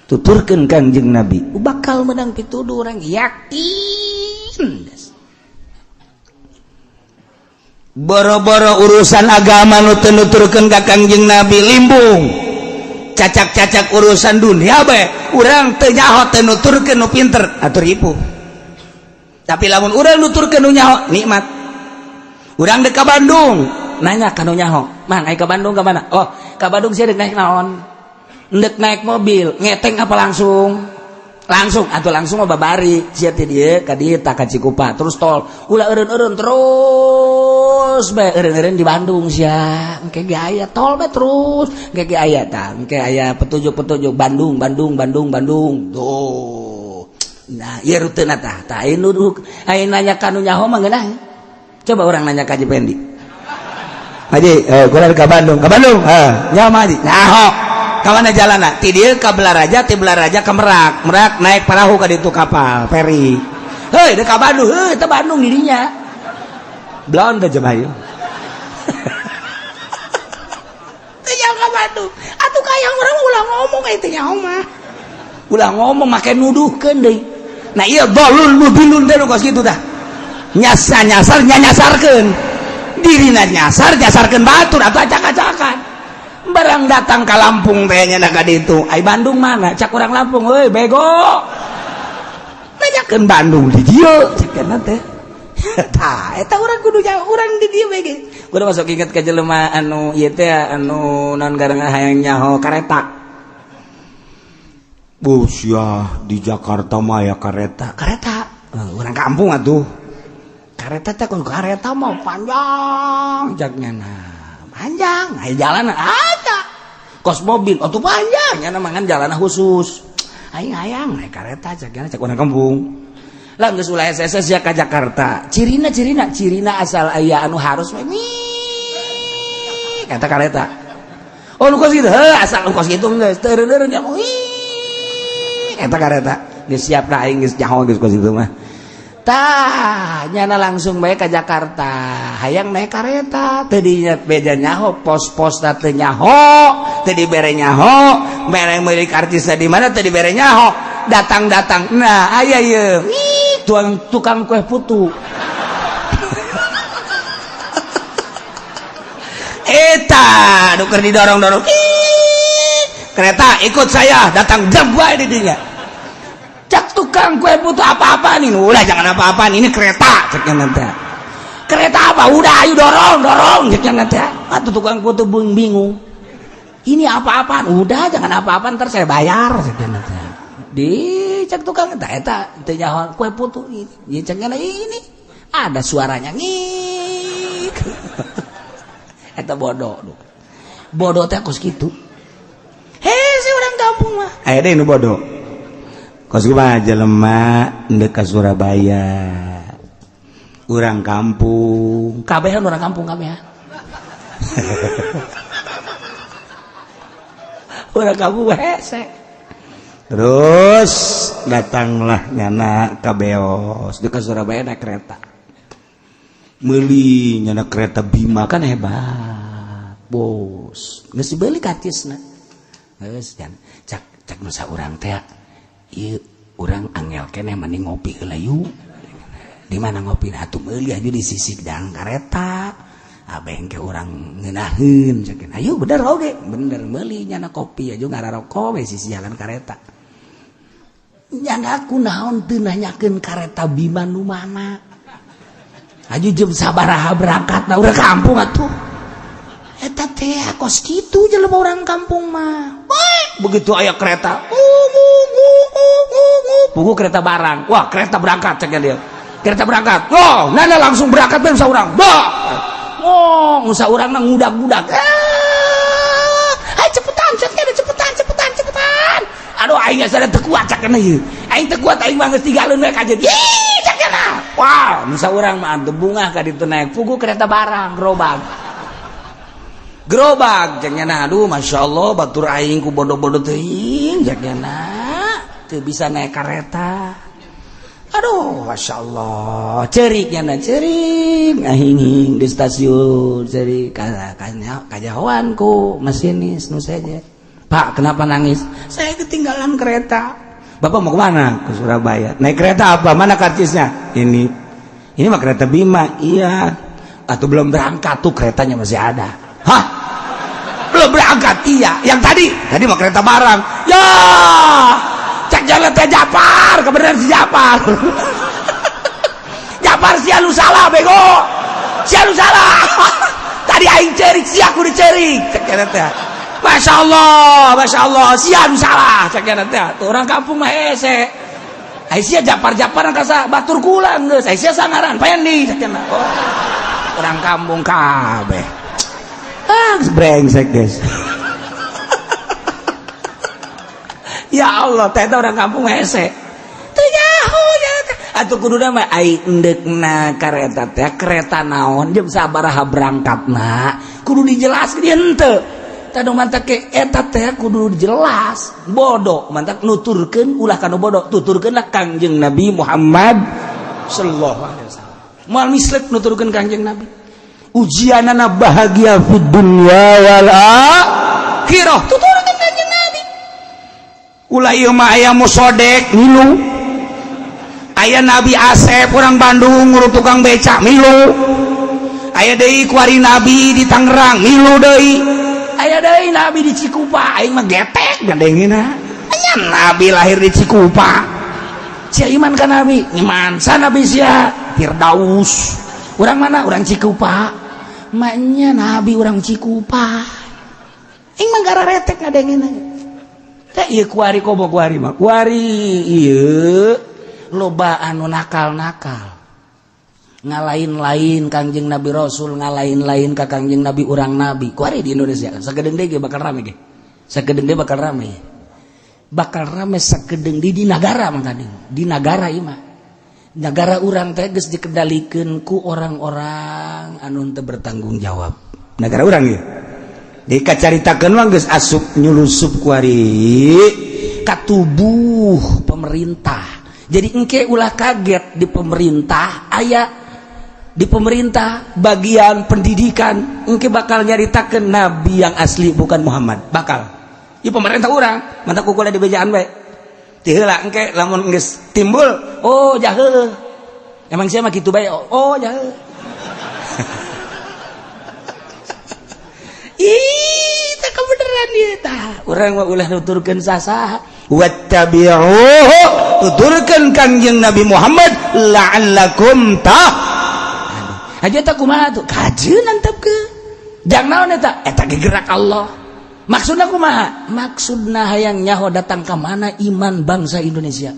tuturkeun Kangjeng Nabi bakal menang pituduh, orang yakin. Boro-boro urusan agama nu teu nuturkeun ka Kangjeng Nabi limbung, cacak-cacak urusan dunia bae urang teu nyaho, teu nuturkeun nu pinter atur ibu. Tapi lamun urang nuturkeun nu nyaho, nikmat. Urang dek ka Bandung, nanya ka nu nyaho, "Mang, ai ka Bandung ka mana?" "Oh, ka Bandung sia dek naik naon?" "Ndek naik mobil." "Ngeteng apa langsung?" "Langsung." "Atau langsung mah babari sia ti dieu ka dieu tah ka Cikupa terus tol, ulah eureun-eureun terus bae, eureun-eureun di Bandung sia. Engke ge aya tol bae terus, engke ge aya tah, engke aya petunjuk-petunjuk Bandung, Bandung, Bandung, Bandung tuh. Nah, ieu rutena tah." Tah, aya nu aya nanya ka nu nyaho mah ngeunah. Coba orang nanya ka Haji Pendi. "Haji, gua ke Bandung, ke Bandung." "Ah, nyaho mah, Haji?" "Nyaho." "Ka mana jalanna?" "Ti dieu ka Balaraja, ti Balaraja ka Merak, Merak naik parahu ka ditu, kapal feri." "Heuy, deuk ka Bandung." "Heuy, teh Bandung di dinya." Blonde jemaah. ka Bandung. Atuh kaya urang ulah ngomong eta nyaho mah. Ulah ngomong make nuduhkeun deui. Nah iya dolul mudilun teh kos kitu tah. Nyasa nyasar nyasarkeun. Dirina nyasar nyasarkeun batur atuh acak-acakan. Barang datang ka Lampung teh nya ka ditu. Ai Bandung mana? Cak urang Lampung euy bego. Nanyakeun Bandung di dieu cek teh. Tah eta urang kudu jauh urang di dieu bae ge. Kudu masuk inget ka jelema anu ieu teh anu naon garang hayang nyaho kareta. Bus ya di Jakarta mah ya kareta. Kareta. Urang kampung atuh. Kareta teh kudu kareta mah panjang jaknya nah. Panjang, aya jalan ada. Kos mobil atuh panjang nya mah ngan jalan khusus. Aing hayang naik kareta cak cak urang kampung. Lah geus ulah SSS ya ka Jakarta. Cirina cirina cirina asal aya anu harus we kata kareta. Oh nu kos kitu, heuh asal nu kos kitu geus teureun-eureun nya eta kareta. Geus siap lah aing geus nyaho geus kos kitu mah. Tah, nyana langsung bae ka Jakarta. Hayang naik kareta, teu beja nyaho, pos-pos teu nyaho, teu dibere nyaho, mere meuli karcisna di mana teu dibere nyaho. Datang-datang. Nah, aya ieu. Ih, tuang tukang kue putu. Eta, nu keur didorong-dorong. Ih, kereta ikut saya, datang jam bae di dinya. Cak tukang kue putu apa-apa nih, udah jangan apa-apa ini kereta ceknya nanti. Kereta apa? Udah ayo dorong, dorong ceknya nanti. Atau tukang putu bingung. Ini apa-apaan? Udah jangan apa-apa ntar saya bayar ceknya nanti. Di cek tukang eta eta teu nyaho kue putu ini. Ceknya ini ada suaranya ngik. Eta bodoh. Bodoh teh kos kitu. Hei si orang kampung mah. Aya deui nu bodoh. Kos kumaha jelema ndek ka Surabaya. Urang kampung, kabehan urang kampung kabehan. Urang kampung hese. Terus datanglah nyana ka Beos, di ka Surabaya naik kereta. Meuli nyana kereta Bima kan hebat. Bos, geus dibeli karcisna. Geus cak cak masa urang teh ieu urang angel keneh mending ngopi heula yuk. Di mana ngopi atuh meuli aja di sisi jalan kareta. Abeng ke urang ngeunaheun cek. Ayo bener oge, bener meuli nyana kopi aja ngararoko we sisi jalan kareta. Nyana kunaon teu nanyakeun kareta Bima nu mana. Aju jam sabaraha berangkat na urang kampung atuh. Eta teh kos kitu jelema urang kampung mah. Begitu aya kereta, buku kereta barang, wah kereta berangkat cek dia, kereta berangkat, oh nana langsung berangkat ben saurang, bah, oh saurang mah ngudak-ngudak, ayo cepetan, cepetan, cepetan, cepetan, cepetan, aduh aing geus teu kuat cek ieu, aing teu kuat aing mah geus tinggalkeun we ka ih cek wah saurang mah atuh bungah ka ditu naik pugu kereta barang gerobak. Gerobak cek nya aduh masya Allah batur aing ku bodoh-bodoh teuing cek nya teu bisa naik kereta. Aduh masya Allah cerik nya cerik ngahing di stasiun cerik kajahoan ku masinis nu saja. Pak kenapa nangis? Saya ketinggalan kereta. Bapak mau kemana? Ke Surabaya. Naik kereta apa? Mana karcisnya? Ini mah kereta Bima. Iya. Atau belum berangkat tuh keretanya masih ada. Hah? Belum berangkat? Iya. Yang tadi? Tadi mah kereta barang. Ya. Cek jalan teh Japar, kebenaran si Japar. Japar sia lu salah bego. Sia lu salah. Tadi aing cerik, sia kudu cerik. Cek jalan teh. Masya Allah, sia lu salah. Cek jalan teh. Tuh orang kampung mah hese. Ai sia Japar-Japar kasa batur kula geus. Ai sia sangaran paendi cek jalan. Oh. Orang kampung kabeh. Ah, brengsek guys. Ya Allah, teh orang kampung hese. Teu nyaho ya. Atuh kuduna mah ai endeukna kareta teh kereta naon jam sabaraha berangkatna kudu dijelaskeun henteu. Tah mantak ke eta teh kudu jelas. Bodoh mantak nuturkeun ulah kana bodoh, tuturkeunlah Kangjeng Nabi Muhammad sallallahu alaihi wasallam. Moal mislek nuturkeun Kangjeng Nabi. Ujianana bahagia fid dunya wal akhirah. Akhirah. Tuturkeun Kanjeng Nabi. Ulah ieu mah aya musodek milu. Aya Nabi Asep orang Bandung ngurus tukang becak milu. Aya deui kuari Nabi di Tangerang milu deui. Aya deui Nabi di Cikupa, aing mah getek gadengina. Aya Nabi lahir di Cikupa. Sia iman ka Nabi? Iman. Sa Nabi sia? Firdaus. Urang mana? Urang Cikupa. Maknya Nabi urang Cikupa. Aing mah gararetek ngadengina. Teh ieu kuari komo kuari mah. Kuari ieu loba anu nakal-nakal. Ngalain-lain Kangjeng Nabi Rasul, ngalain-lain ka Kangjeng Nabi urang Nabi. Kuari di Indonesia sakedeung deui ge bakal rame ge. Sakedeung deui bakal rame. Bakal rame sakedeung di nagara mah tadi. Di nagara ieu mah. Nagara urang teh geus dikendalikeun ku orang-orang anu teu bertanggung jawab. Nagara urang ieu. Dikacaritakeun mah geus asup nyulusup kuari ka tubuh pemerintah. Jadi engke ulah kaget di pemerintah aya di pemerintah bagian pendidikan engke bakal nyaritakeun nabi yang asli bukan Muhammad. Bakal. Ieu pemerintah urang, mantap kukula di bejaan bae. Ti heula engke lamun geus timbul, oh jahe. Emang sia mah kitu bae, oh jahe. Ih, teh kebenaran ieu tah. Urang mah ulah nuturkeun sasaha. Wattabi'uhu, tuturkeun Kangjeng Nabi Muhammad la'allakum tah. Aja tah kumaha tuh? Kajeun antepkeun. Jang naon eta? Eta ge gerak Allah. Maksudna kumaha? Maksudna hayang nyaho datang ka mana iman bangsa Indonesia.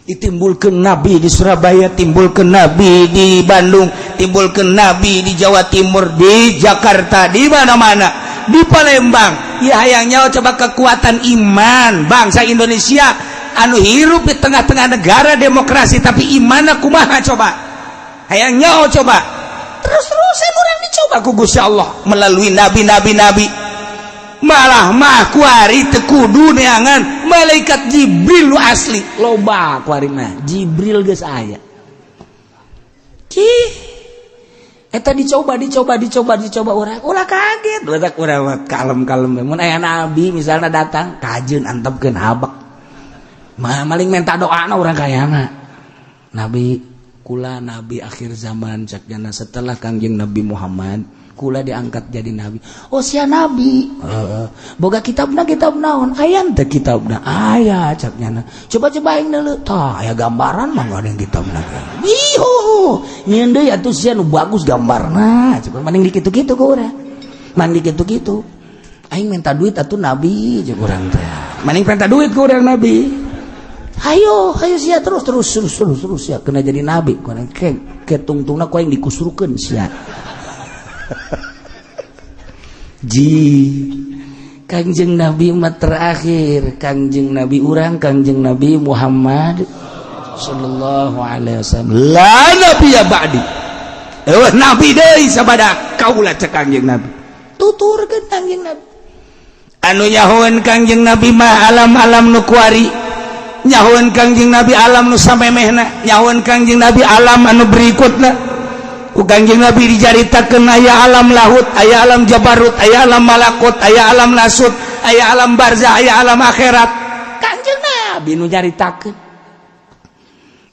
Ditimbulkeun nabi di Surabaya, timbulkeun nabi di Bandung, timbulkeun nabi di Jawa Timur, di Jakarta, di mana-mana, di Palembang. Ya hayang nyaho coba kekuatan iman bangsa Indonesia anu hirup di tengah-tengah negara demokrasi tapi imanna kumaha coba. Hayang nyaho coba. Terus-terusan urang dicoba ku Gusti Allah melalui nabi-nabi nabi. Malah mah kuari teu kudu neangan malaikat Jibril lu asli loba kuari mah Jibril geus aya. Cih eta dicoba dicoba dicoba dicoba urang ulah kaget batak urang mah kalem-kalem mun aya nabi misalnya datang kajeun antepkeun habek mah maling minta doana urang kayana nabi kula nabi akhir zaman cak jana setelah Kangjeng Nabi Muhammad kula diangkat jadi nabi. Oh sia nabi. Boga kitabna kitab naon? Aya teh kitabna. Aya cak nyana. Coba-coba aing deuleu. Tah aya gambaran mah ada kitabna. Ihu. Nyieun deui atuh sia nu bagus gambarna. Coba mending dikitu-kitu ku urang. Mending dikitu-kitu. Aing minta duit atuh nabi jeung urang teh. Mending minta duit ku urang nabi. Ayo, ayo sia terus terus terus terus terus sia kena jadi nabi. Ku urang ke ketungtungna ku aing dikusurkeun sia. Ji Kangjeng Nabi umat terakhir, Kangjeng Nabi urang, Kangjeng Nabi Muhammad sallallahu alaihi wasallam. La nabiyya ba'di. Eueuh nabi deui sabada kaula cek Kangjeng Nabi. Tuturkeun Kangjeng Nabi. Anu nyahoeun Kangjeng Nabi mah alam-alam nu kuari. Nyahoeun Kangjeng Nabi alam nu samemehna, nyahoeun Kangjeng Nabi alam anu berikutna. Ku Kangjeng Nabi dicaritakeun aya alam lahut, aya alam jabarut, aya alam malakut, aya alam nasut, aya alam barzah, aya alam akhirat. Kangjeng Nabi nu nyaritakeun.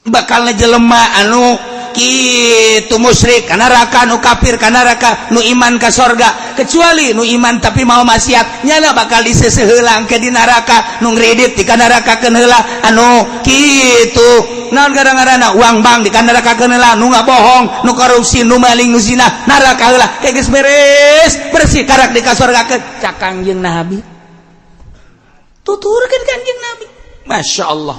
Bakal jelema anu kitu musyrik ka neraka, nu kafir ka neraka, nu iman ka sorga, kecuali nu iman tapi mau maksiat nyana bakal diseseuheulang ke di neraka, nu ngredit di nerakakeun heula, anu kitu naon gara-garana uang bank di nerakakeun heula, nu ngabohong, nu korupsi, nu maling, nu zina, neraka heula. Kayak geus beres bersih karak di kasorgakeun cak Kangjeng Nabi. Tuturkeun Kangjeng Nabi. Masya Allah.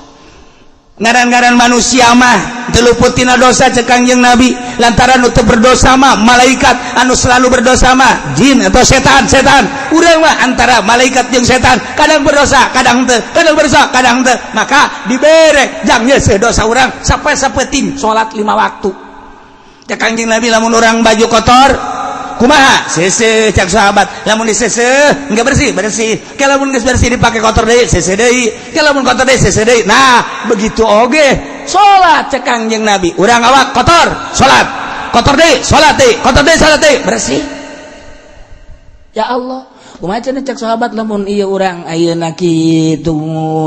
Ngaran-ngaran manusia mah teu luput tina dosa cek Kangjeng Nabi, lantaran nu teu berdosa mah malaikat, anu selalu berdosa mah jin atau setan. Setan urang mah antara malaikat jeung setan, kadang berdosa kadang teu, kadang berdosa kadang teu, maka dibere jang nyeuseuh dosa urang sampai sapeting salat 5 waktu. Cek Kangjeng Nabi lamun urang baju kotor kumaha seuseuh, cak sahabat lamun diseuseuh enggak bersih bersih, kalau lamun geus bersih dipakai kotor deui seuseuh deui, kalau lamun kotor deui seuseuh deui. Nah begitu oge salat cek Kangjeng Nabi, urang awak kotor salat, kotor deui salat deui, kotor deui salat deui, bersih. Ya Allah, kumaha cenah cek sahabat, lamun ieu urang ayeuna kitu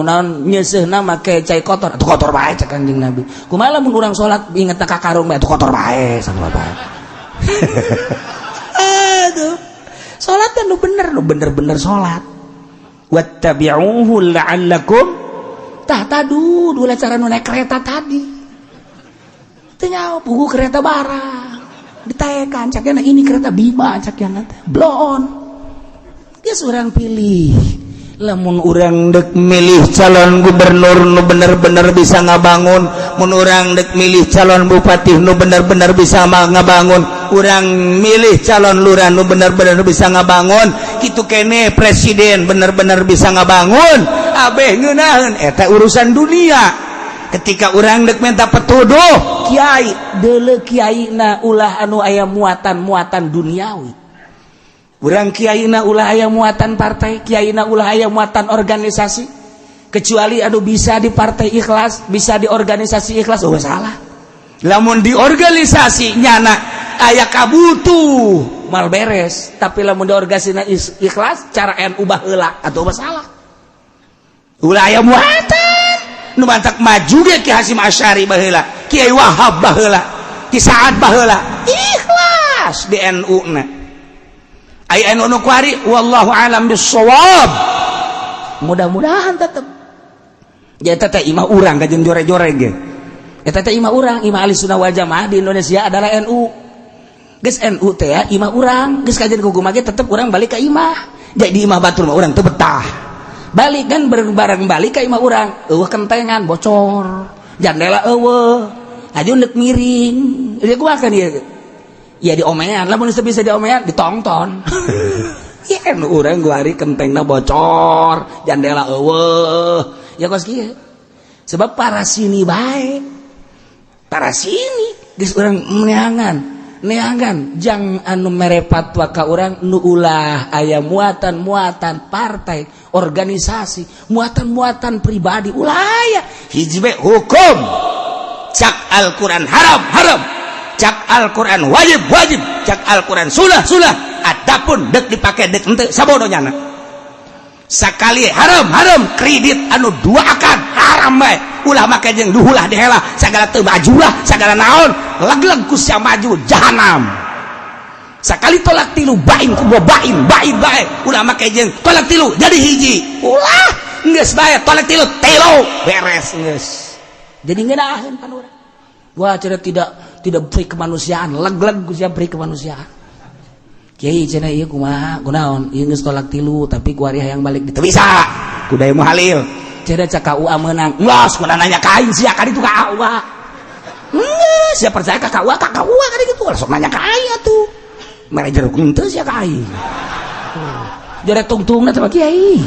naon nyeuseuhna make cai kotor atuh kotor bae? Cek Kanjeng Nabi, kumaha lamun urang salat inget ka karung bae? Atuh kotor bae, sama bae. Aduh, salat nu bener, nu bener-bener salat. Wattabi'uhu la'allakum tahtadun. Ulah cara nu naik kereta tadi teu nyaho pugu kereta barang ditaekan, cak ini kereta Bima, cak teh bloon. Geus, urang pilih. Lamun Urang dek milih calon gubernur nu bener-bener bisa ngabangun, mun urang dek milih calon bupati nu bener-bener bisa ngabangun, urang milih calon lurah nu bener-bener bisa ngabangun, kitu kene presiden bener-bener bisa ngabangun, abeh ngeunaheun. Eta urusan dunia. Ketika urang dek minta petuduh kiai, deuleu kiai na ulah anu aya muatan-muatan duniawi. Urang kiai na ulah aya muatan partai, kiai na ulah aya muatan organisasi, kecuali anu bisa di partai ikhlas, bisa di organisasi ikhlas. Oh, salah. Lamun di organisasi nyana aya kabutuh mal beres, tapi lamun di organisasi ikhlas cara NU baheula atau masalah. Ulah aya muatan. Nu mantak maju ge Ki Hasyim Asy'ari baheula, Kiai Wahab baheula, Ki Saad baheula, ikhlas di NU na. Aya NU nu kuari, wallahu alam bissawab. Mudah-mudahan tetep ya. Eta teh imah urang kajeun jore-jore ge. Eta teh imah urang, imah Ahli Sunnah wal Jamaah di Indonesia adalah NU. Geus, NU teh ya imah urang. Geus, kajeun kumaha ge tetep urang balik ke imah. Jadi imah batur mah urang teu betah. Balik kan bareng balik ke imah urang, eueuh kentengan bocor, jandela eueuh, aju ndek miring ieu kumaha kan ieu ya? Diomean. Lamun teu bisa diomean, ditongton. Ya nu urang guari kentengna bocor, jandela eueuh, ya kos kieu. Sebab para sini bae, para sini geus urang neangan neangan jang anu mere fatwa ka urang nu ulah aya muatan-muatan partai, organisasi, muatan-muatan pribadi, ulah aya. Hiji hukum, cak Al-Quran haram haram, cak Al-Quran wajib wajib, cak Al-Quran sulah sulah. Adapun dek dipakai dek ente, sabodo nyana. Sekali haram haram, kredit anu dua akad haram bae. Ulah make jeung duhulah dihela segala, teu maju lah segala naon, leg-leg ku sia maju jahanam. Sekali tolak tilu bain ku bain bain bae. Ulah make jeung tolak tilu jadi hiji, ulah. Geus bae, tolak tilu tilu beres, geus. Jadi ngeunaheun pan urang. Wah, cenah tidak tidak beri kemanusiaan. Leg-leg ku sia beri kemanusiaan. Kiai, cenah, ieu kumaha, kunaon ieu geus tolak tilu tapi ku ari hayang balik teu bisa, kuda muhalil. Cenah cak KUA menang. Geus, kuda nanya ka aing sia ka ditu ka KUA. Geus, sia percaya ka KUA, ka KUA ka ditu sok nanya ka aing atuh. Mere jeruk henteu sia ka aing. Jare tungtungna teh kiai.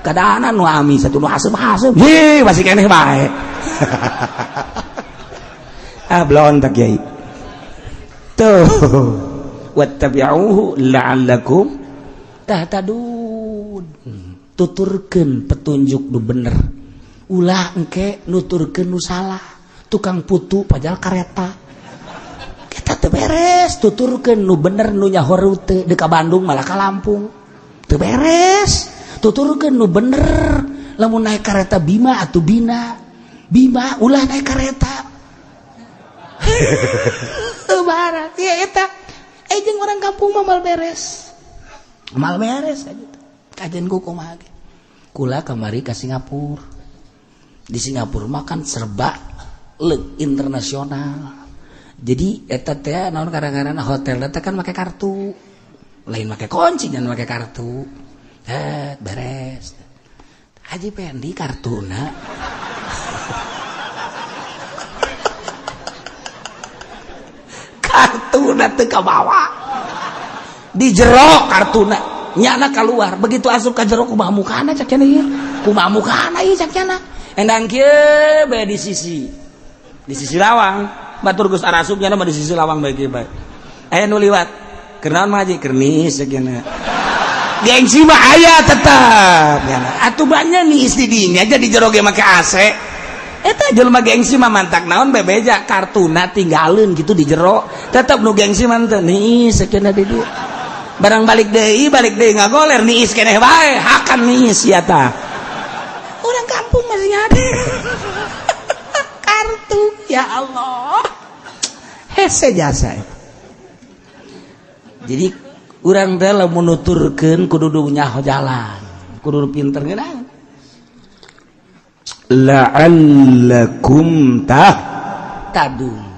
Kadana nu ami satu nu haseup-haseup. Ye, masih keneh bae. Ah, belon tak kiai. Tuh. Wattabi'uhu la'allakum tahtadun. Tuturkeun petunjuk nu bener, ulah engke nuturkeun nu salah. Tukang putu padahal kareta kita teu beres. Tuturkeun nu bener. Nu nyaho rute deuk ka Bandung malah ka Lampung, teu beres. Tuturkeun nu bener. Lamun naik kereta Bima atau Bina Bima, ulah naik kereta barat ya. Eta eh jeung orang kampung mah mal beres, mal beres aja. Kajian ku kumaha ge, kula kamari ke Singapura. Di Singapura makan serba leuk internasional. Jadi eta teh naon, kadang-kadang hotel eta kan make kartu, lain make kunci, jangan make kartu. Eh, beres. Haji Pendi, kartuna. Kartuna teu kabawa di jero, kartuna nyana keluar. Begitu asup ka jero, kumaha mukana cak cenah ieu, kumaha mukana ieu cak cenah. Endang kieu bae di sisi lawang. Batur geus arasup, nyana mah di sisi lawang bae kieu bae. Aya nu liwat, "Keur naon, Haji?" "Keur nis," cek cenah. Gengsi mah aya tetep nyana atuh, banyak nih istri dinya aja di jero ge make AC. Eta jelema gengsi mah mantak naon bebeja kartuna tinggalin gitu di jero. Tetep nu gengsi mah teu nih sekian di dieu. Barang balik deui ngagoler niis keneh bae, hakan niis ya tah. Orang kampung masih ada. Kartu ya Allah. Hese jasa. Jadi urang teh lamun nuturkeun kudu nyaho jalan, kudu pinter ngeunah. La'allakum tahtadun.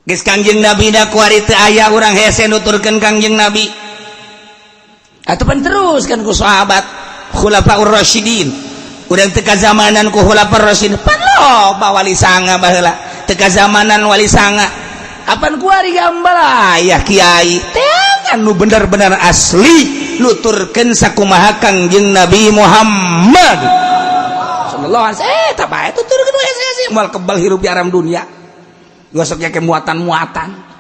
Geus Kangjeng Nabi da kuari teu aya urang hese nuturkeun Kangjeng Nabi. Atuh pan terus kan ku sahabat Khulafaur Rasyidin. Urang teu kazamanan ku Khulafaur Rasyidin. Pan loba wali sanga baheula. Teu kazamanan wali sanga. Apan kuari gambal aya kiai. Teangan nu bener-bener asli nuturkeun sakumaha Kangjeng Nabi Muhammad sallallahu alaihi wasallam. Eh, tah bae tuturkeun we hese moal kebal hirup di alam dunia. Gosoknya ke muatan-muatan.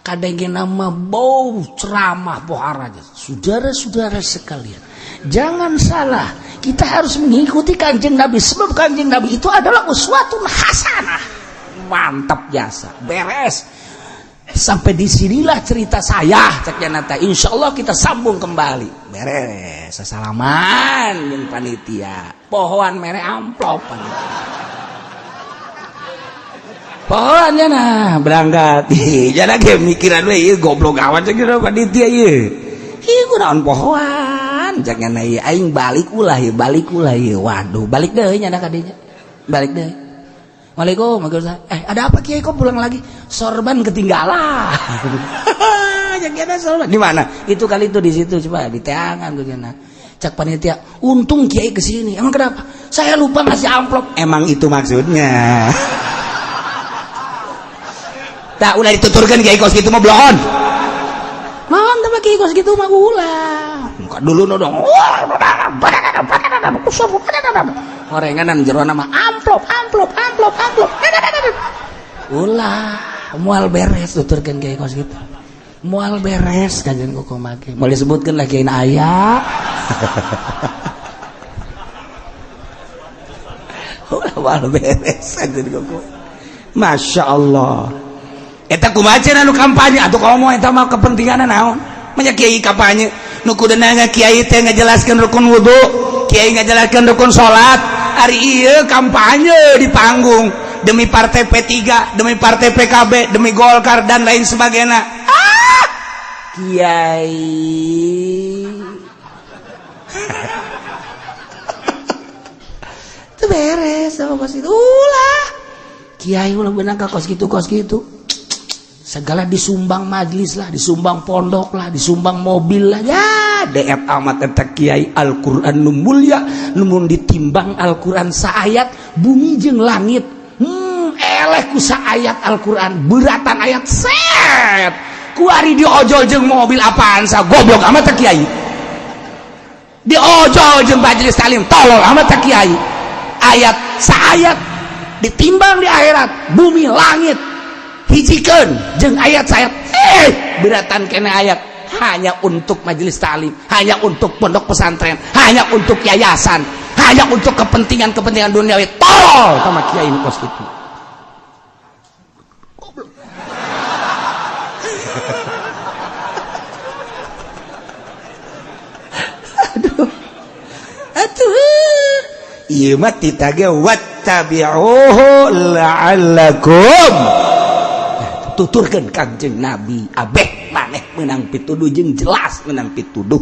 Kadang nama bau ceramah pohara aja. Saudara-saudara sekalian, jangan salah, kita harus mengikuti Kanjeng Nabi sebab Kanjeng Nabi itu adalah uswatun hasanah. Mantap jasa, beres. Sampai disinilah cerita saya, cek nata. Insya Allah kita sambung kembali. Beres, sesalaman jeung panitia. Pohoan mere amplop panitia. Pohoan ya nah berangkat. Ih, jangan ge mikiran we ieu goblok amat cek panitia ieu. Ieu kunaon pohoan cek nya ieu aing balik ulah ieu, balik ulah ieu. Waduh, balik deui nya ka dinya. Balik deui. Waalaikumsalam. Eh, ada apa Kiai kok pulang lagi? Sorban ketinggalan. Yang ada sorban di mana? Itu kali itu di situ coba di teangan tuh nya. Cak panitia, untung Kiai kesini. Emang kenapa? Saya lupa ngasih amplop. Emang itu maksudnya. Tak ulah dituturkan Kiai kos gitu mah blon. Naon teh Kiai kos gitu mah ulah. Muka dulu no dong. Horenganan jero nama amplop amplop amplop amplop. Ulah moal beres tuturkeun Kiai kos gitu. Moal beres kajian kok make. Mau disebutkeun lah Kiai aya. Ulah moal beres kajian kok. Masya Allah. Eta kumaha cenah nu kampanye atuh komo eta mah kepentinganna naon? Manya kiai kampanye nu kuduna kiai teh ngajelaskeun rukun wudu, kiai ngajelaskeun rukun salat. Ari ieu kampanye di panggung demi partai P3, demi partai PKB, demi Golkar dan lain sebagainya. Ah! Kiai itu beres sama kos itu ulah. Kiai ulah beunang ka kos kitu kos kitu. Segala disumbang majlis lah, disumbang pondok lah, disumbang mobil lah. Ya, DF amat eta kiai Al-Qur'an nu mulia, nu ditimbang Al-Qur'an saayat bumi jeung langit. Eleh ku saayat Al-Qur'an, beratan ayat set. Kuari diojol jeung mobil apaan sa goblok amat teh kiai. Diojol jeung majelis taklim, tolol amat teh kiai. Ayat saayat ditimbang di akhirat, bumi langit hijikeun jeung ayat sayat beratan kena ayat hanya untuk majelis taklim, hanya untuk pondok pesantren, hanya untuk yayasan, hanya untuk kepentingan-kepentingan duniawi. Tolol sama kiai kos itu. Goblok. Aduh. Aduh. Ieu mah titage wattabi'uhu la'allakum. Tuturkeun Kangjeng Nabi abeh maneh menang pituduh jeung jelas menang pituduh.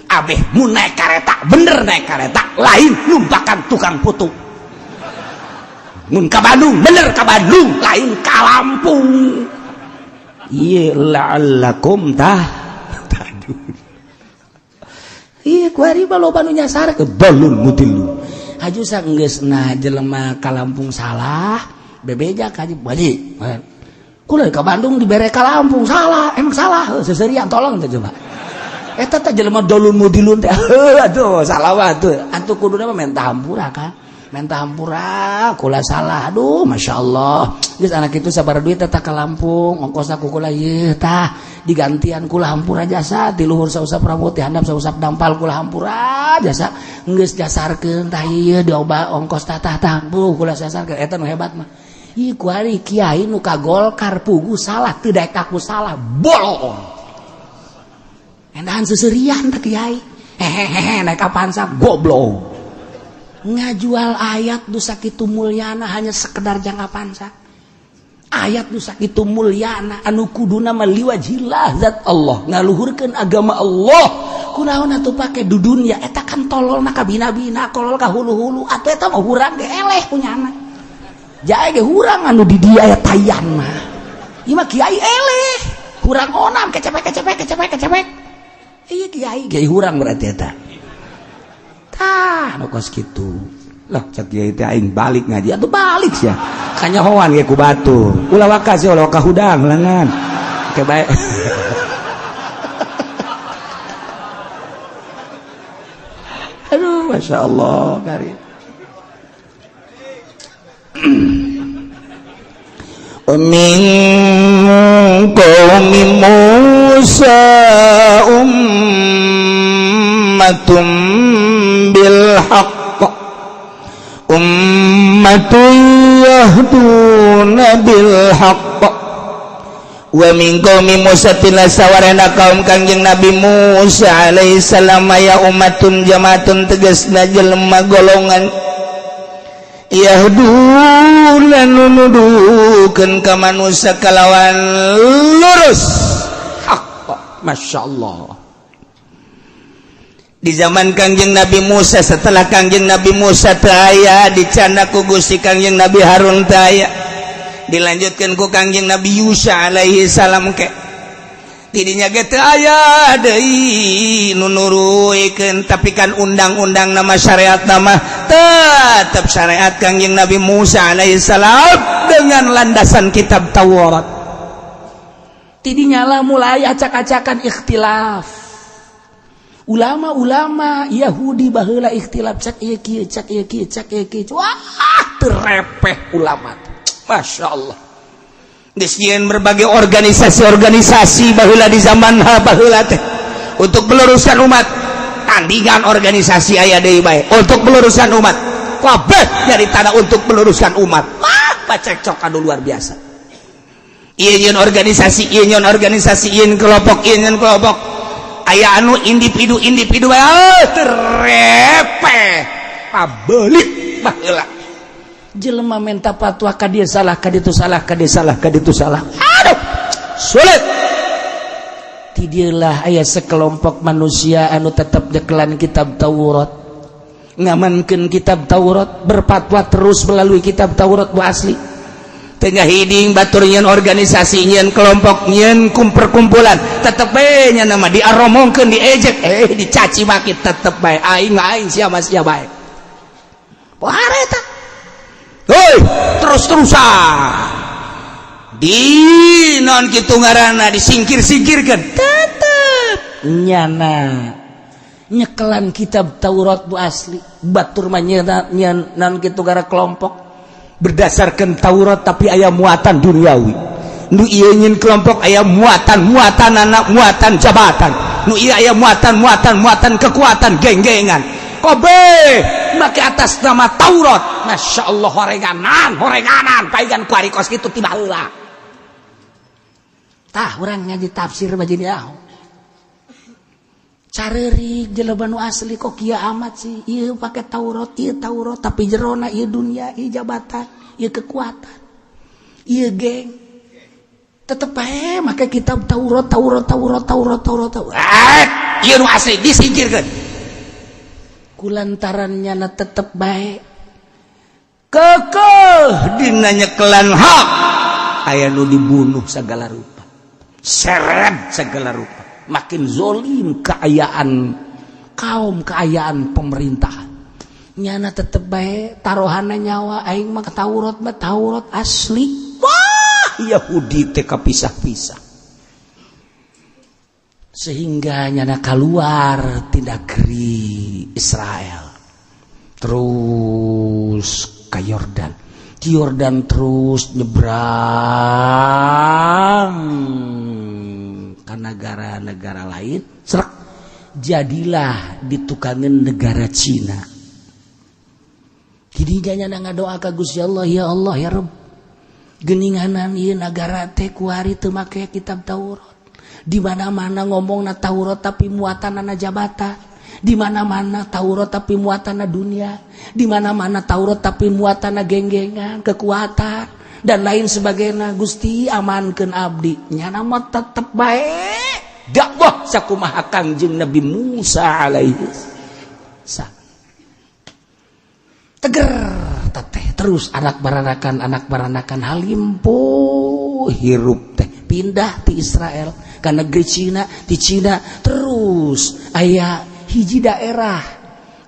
Abeh mun naik kareta bener naik kareta, lain numpakan tukang putu. Mun ka Bandung bener ka Bandung, lain ka Lampung. Ieu la'allakum tahtadun. Ieu kuari mah loba nu nyasar ke dalul mudillu. Haju sanggeusna jelema ka Lampung salah, bebeja ka haji. Kula ke Bandung dibere ka Lampung salah, emang salah, seserian tolong teh coba. Eta teh jelema dolun mudilun teh. Aduh, salah mah atuh. Atuh kuduna mah menta hampura kan. Menta hampura, kula salah. Aduh, masyaallah. Geus anak itu sabar duit teh ka Lampung, ongkosna ku kula ieu tah digantian kula hampura jasa di luhur sausap rambut di handap sausap dampal kula hampura jasa. Geus jasarkeun tah ieu dioba ongkos tah tah tah. Bu kula jasarkeun eta nu hebat mah. Ih kuari kiai nu ka Golkar pugu salah teu daek aku salah bolong. Endahan seserian teh kiai. Hehehe naik Avanza goblok. Ngajual ayat nu sakitu mulyana hanya sekedar jang Avanza. Ayat nu sakitu mulyana anu kuduna mah liwajillah zat Allah, ngaluhurkeun agama Allah. Kunaon atuh pake du dunya eta kan tololna ka bina-bina, kolol ka hulu-hulu, atuh eta mah hurang ge eleh punyana. Jae ge hurang anu di dieu aya tayan mah. Ieu mah kiai eleh, hurang onam kecepek kecepek kecepek kecepek. Iya kiai kiai hurang berarti eta. Tah nu kos kitu. Lah cek kiai teh aing balik ngaji atuh balik sia. Kanyahoan ge ku batur. Ulah waka sia ulah waka hudang lengan. Oke bae. Aduh Masya Allah karim. Min qaumi Musa ummatum bil haqq ummatun yahduna bil haqq. Wa min qaumi Musa tina sawarena kaum Kangjeng Nabi Musa alaihi salam ya ummatun jamaatun tegasna jelema golongan yahduna nunudukeun ka manusia kalawan lurus haqq. Masya Allah. Di zaman Kangjeng Nabi Musa, setelah Kangjeng Nabi Musa teu aya, dicanda ku Gusti Kangjeng Nabi Harun teu aya, dilanjutkeun ku Kangjeng Nabi Yusa alaihi salam ke tidinya ge teu aya deui nu nuruikeun, tapi kan undang-undang nama syariat nama tetap syariat Kangjeng Nabi Musa alaihi salam dengan landasan kitab Taurat. Tidinya lah mulai acak-acakan ikhtilaf. Ulama-ulama Yahudi baheula ikhtilaf cak ieu kieu cak ieu kieu cak ieu kieu. Wah, terepeh ulama. Masya Allah. Geus nyieun berbagai organisasi-organisasi baheula di zaman baheula teh untuk meluruskan umat. Tandingan organisasi aya deui bae untuk meluruskan umat. Kabeh nyari tanah untuk meluruskan umat. Wah, pacekcok anu luar biasa. Ieu nyieun organisasi, ieu nyieun organisasi, ieu kelompok, ieu nyieun kelompok. Aya anu individu-individu bae terepeh. Pabelit baheula. Jelema minta fatwa ka dia salah, ka ditu salah, ka dia salah, ka ditu salah. Aduh, sulit. Ti dieulah aya sekelompok manusia anu tetep nyekelan kitab Taurat, ngamankeun kitab Taurat, berfatwa terus melalui kitab Taurat bu asli. Tengah hiding batur nyeun organisasi nyeun kelompok nyeun perkumpulan, tetep bae nya nama diaromongkeun, diejek, dicaci maki tetep bae aing aing sia mah sia bae. Poho eta. Hoi, terus-terusan di non kitu ngaranna disingkir-singkirkeun tetep nyana nyekelan kitab Taurat bu asli. Batur mah nyeun non kitu gara kelompok berdasarkan Taurat tapi aya muatan duniawi. Nu ieu nyeun kelompok aya muatan-muatan anak muatan jabatan. Nu ieu aya muatan-muatan muatan kekuatan geng-gengan. Kobe make atas nama Taurat. Masya Allah horenganan horenganan paigan ku ari kos kitu ti baheula. Tah urang ngaji tafsir mah jadi aho. Careurik jelema nu asli kok kieu amat sih. Ieu pake Taurat, ieu Taurat tapi jerona ieu dunia, ieu jabatan, ieu kekuatan, ieu geng. Tetep bae make kitab Taurat, Taurat, Taurat, Taurat, Taurat, Taurat. Ieu nu asli disingkirkeun. Kulantaran nyana tetep bae kekeh dina nyekelan hak aya nu dibunuh segala rupa, seret segala rupa, makin zolim keayaan kaum, keayaan pemerintahan. Nyana tetep bae taruhana nyawa aing mah Taurat mah Taurat asli. Wah, Yahudi teh kapisah-pisah sehingga nyana keluar ti negeri Israel terus ke Yordan, di Yordan terus nyebrang ke negara-negara lain, serak jadilah ditukangin negara Cina. Jadi nyana ngadoa ka Gusti Allah, ya Allah ya Rabb, geninganan ieu nagara teh kuari teu make kitab Taurat. Di mana-mana ngomongna Taurat tapi muatanana jabatan. Di mana-mana Taurat tapi muatanana dunia. Di mana-mana Taurat tapi muatanana genggengan, kekuatan dan lain sebagainya. Gusti, amankeun abdi. Nyana mah tetep bae dakwah sakumaha Kangjeng Nabi Musa alaihi salam. Teger teteh terus anak baranakan halimpo hirup teh pindah di Israel ke negeri Cina. Di Cina terus aya hiji daerah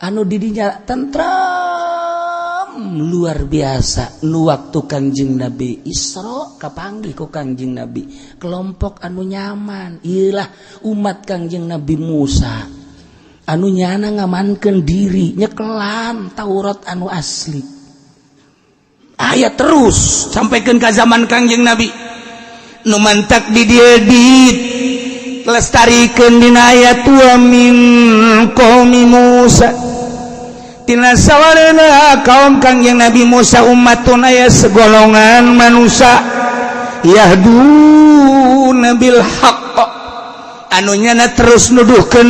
anu didinya tentram luar biasa. Nu waktu Kangjeng Nabi Isra kapanggih ku Kangjeng Nabi kelompok anu nyaman, iyalah umat Kangjeng Nabi Musa anu nyana ngamankeun diri, nyekelan Taurat anu asli. Aya terus sampaikan ke zaman Kangjeng Nabi, nu mantak di dieu dilestarikeun dina ayat wa min qaumi Musa, tina sawarana kaum Kangjeng Nabi Musa, ummatun aya segolongan manusia, yahduna bil haqq, anu nyana terus nuduhkeun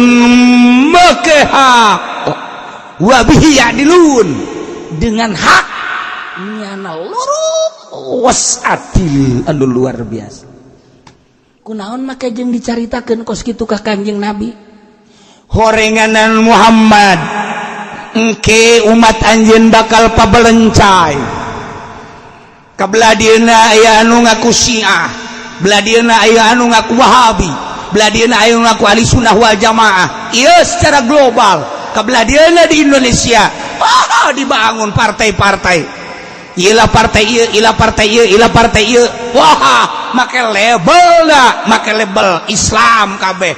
make hak, wa bihi ya'dilun, dengan hak nyana lurus, adil anu luar biasa. Kunaon make jeung dicaritakeun kos kitu ka Kangjeng Nabi? Horenganan Muhammad, engke umat anjeun bakal pabelencai. Kabelah dieuna aya anu ngaku Syiah, belah dieuna aya anu ngaku Wahabi, belah dieuna aya anu ngaku Ahli Sunnah wal Jamaah. Ieu secara global. Kabelah dieuna di Indonesia, wah, dibangun partai-partai. Ilah partai ieu, ilah partai ieu, ilah partai ieu. Wah, make label dah, make label Islam kabeh.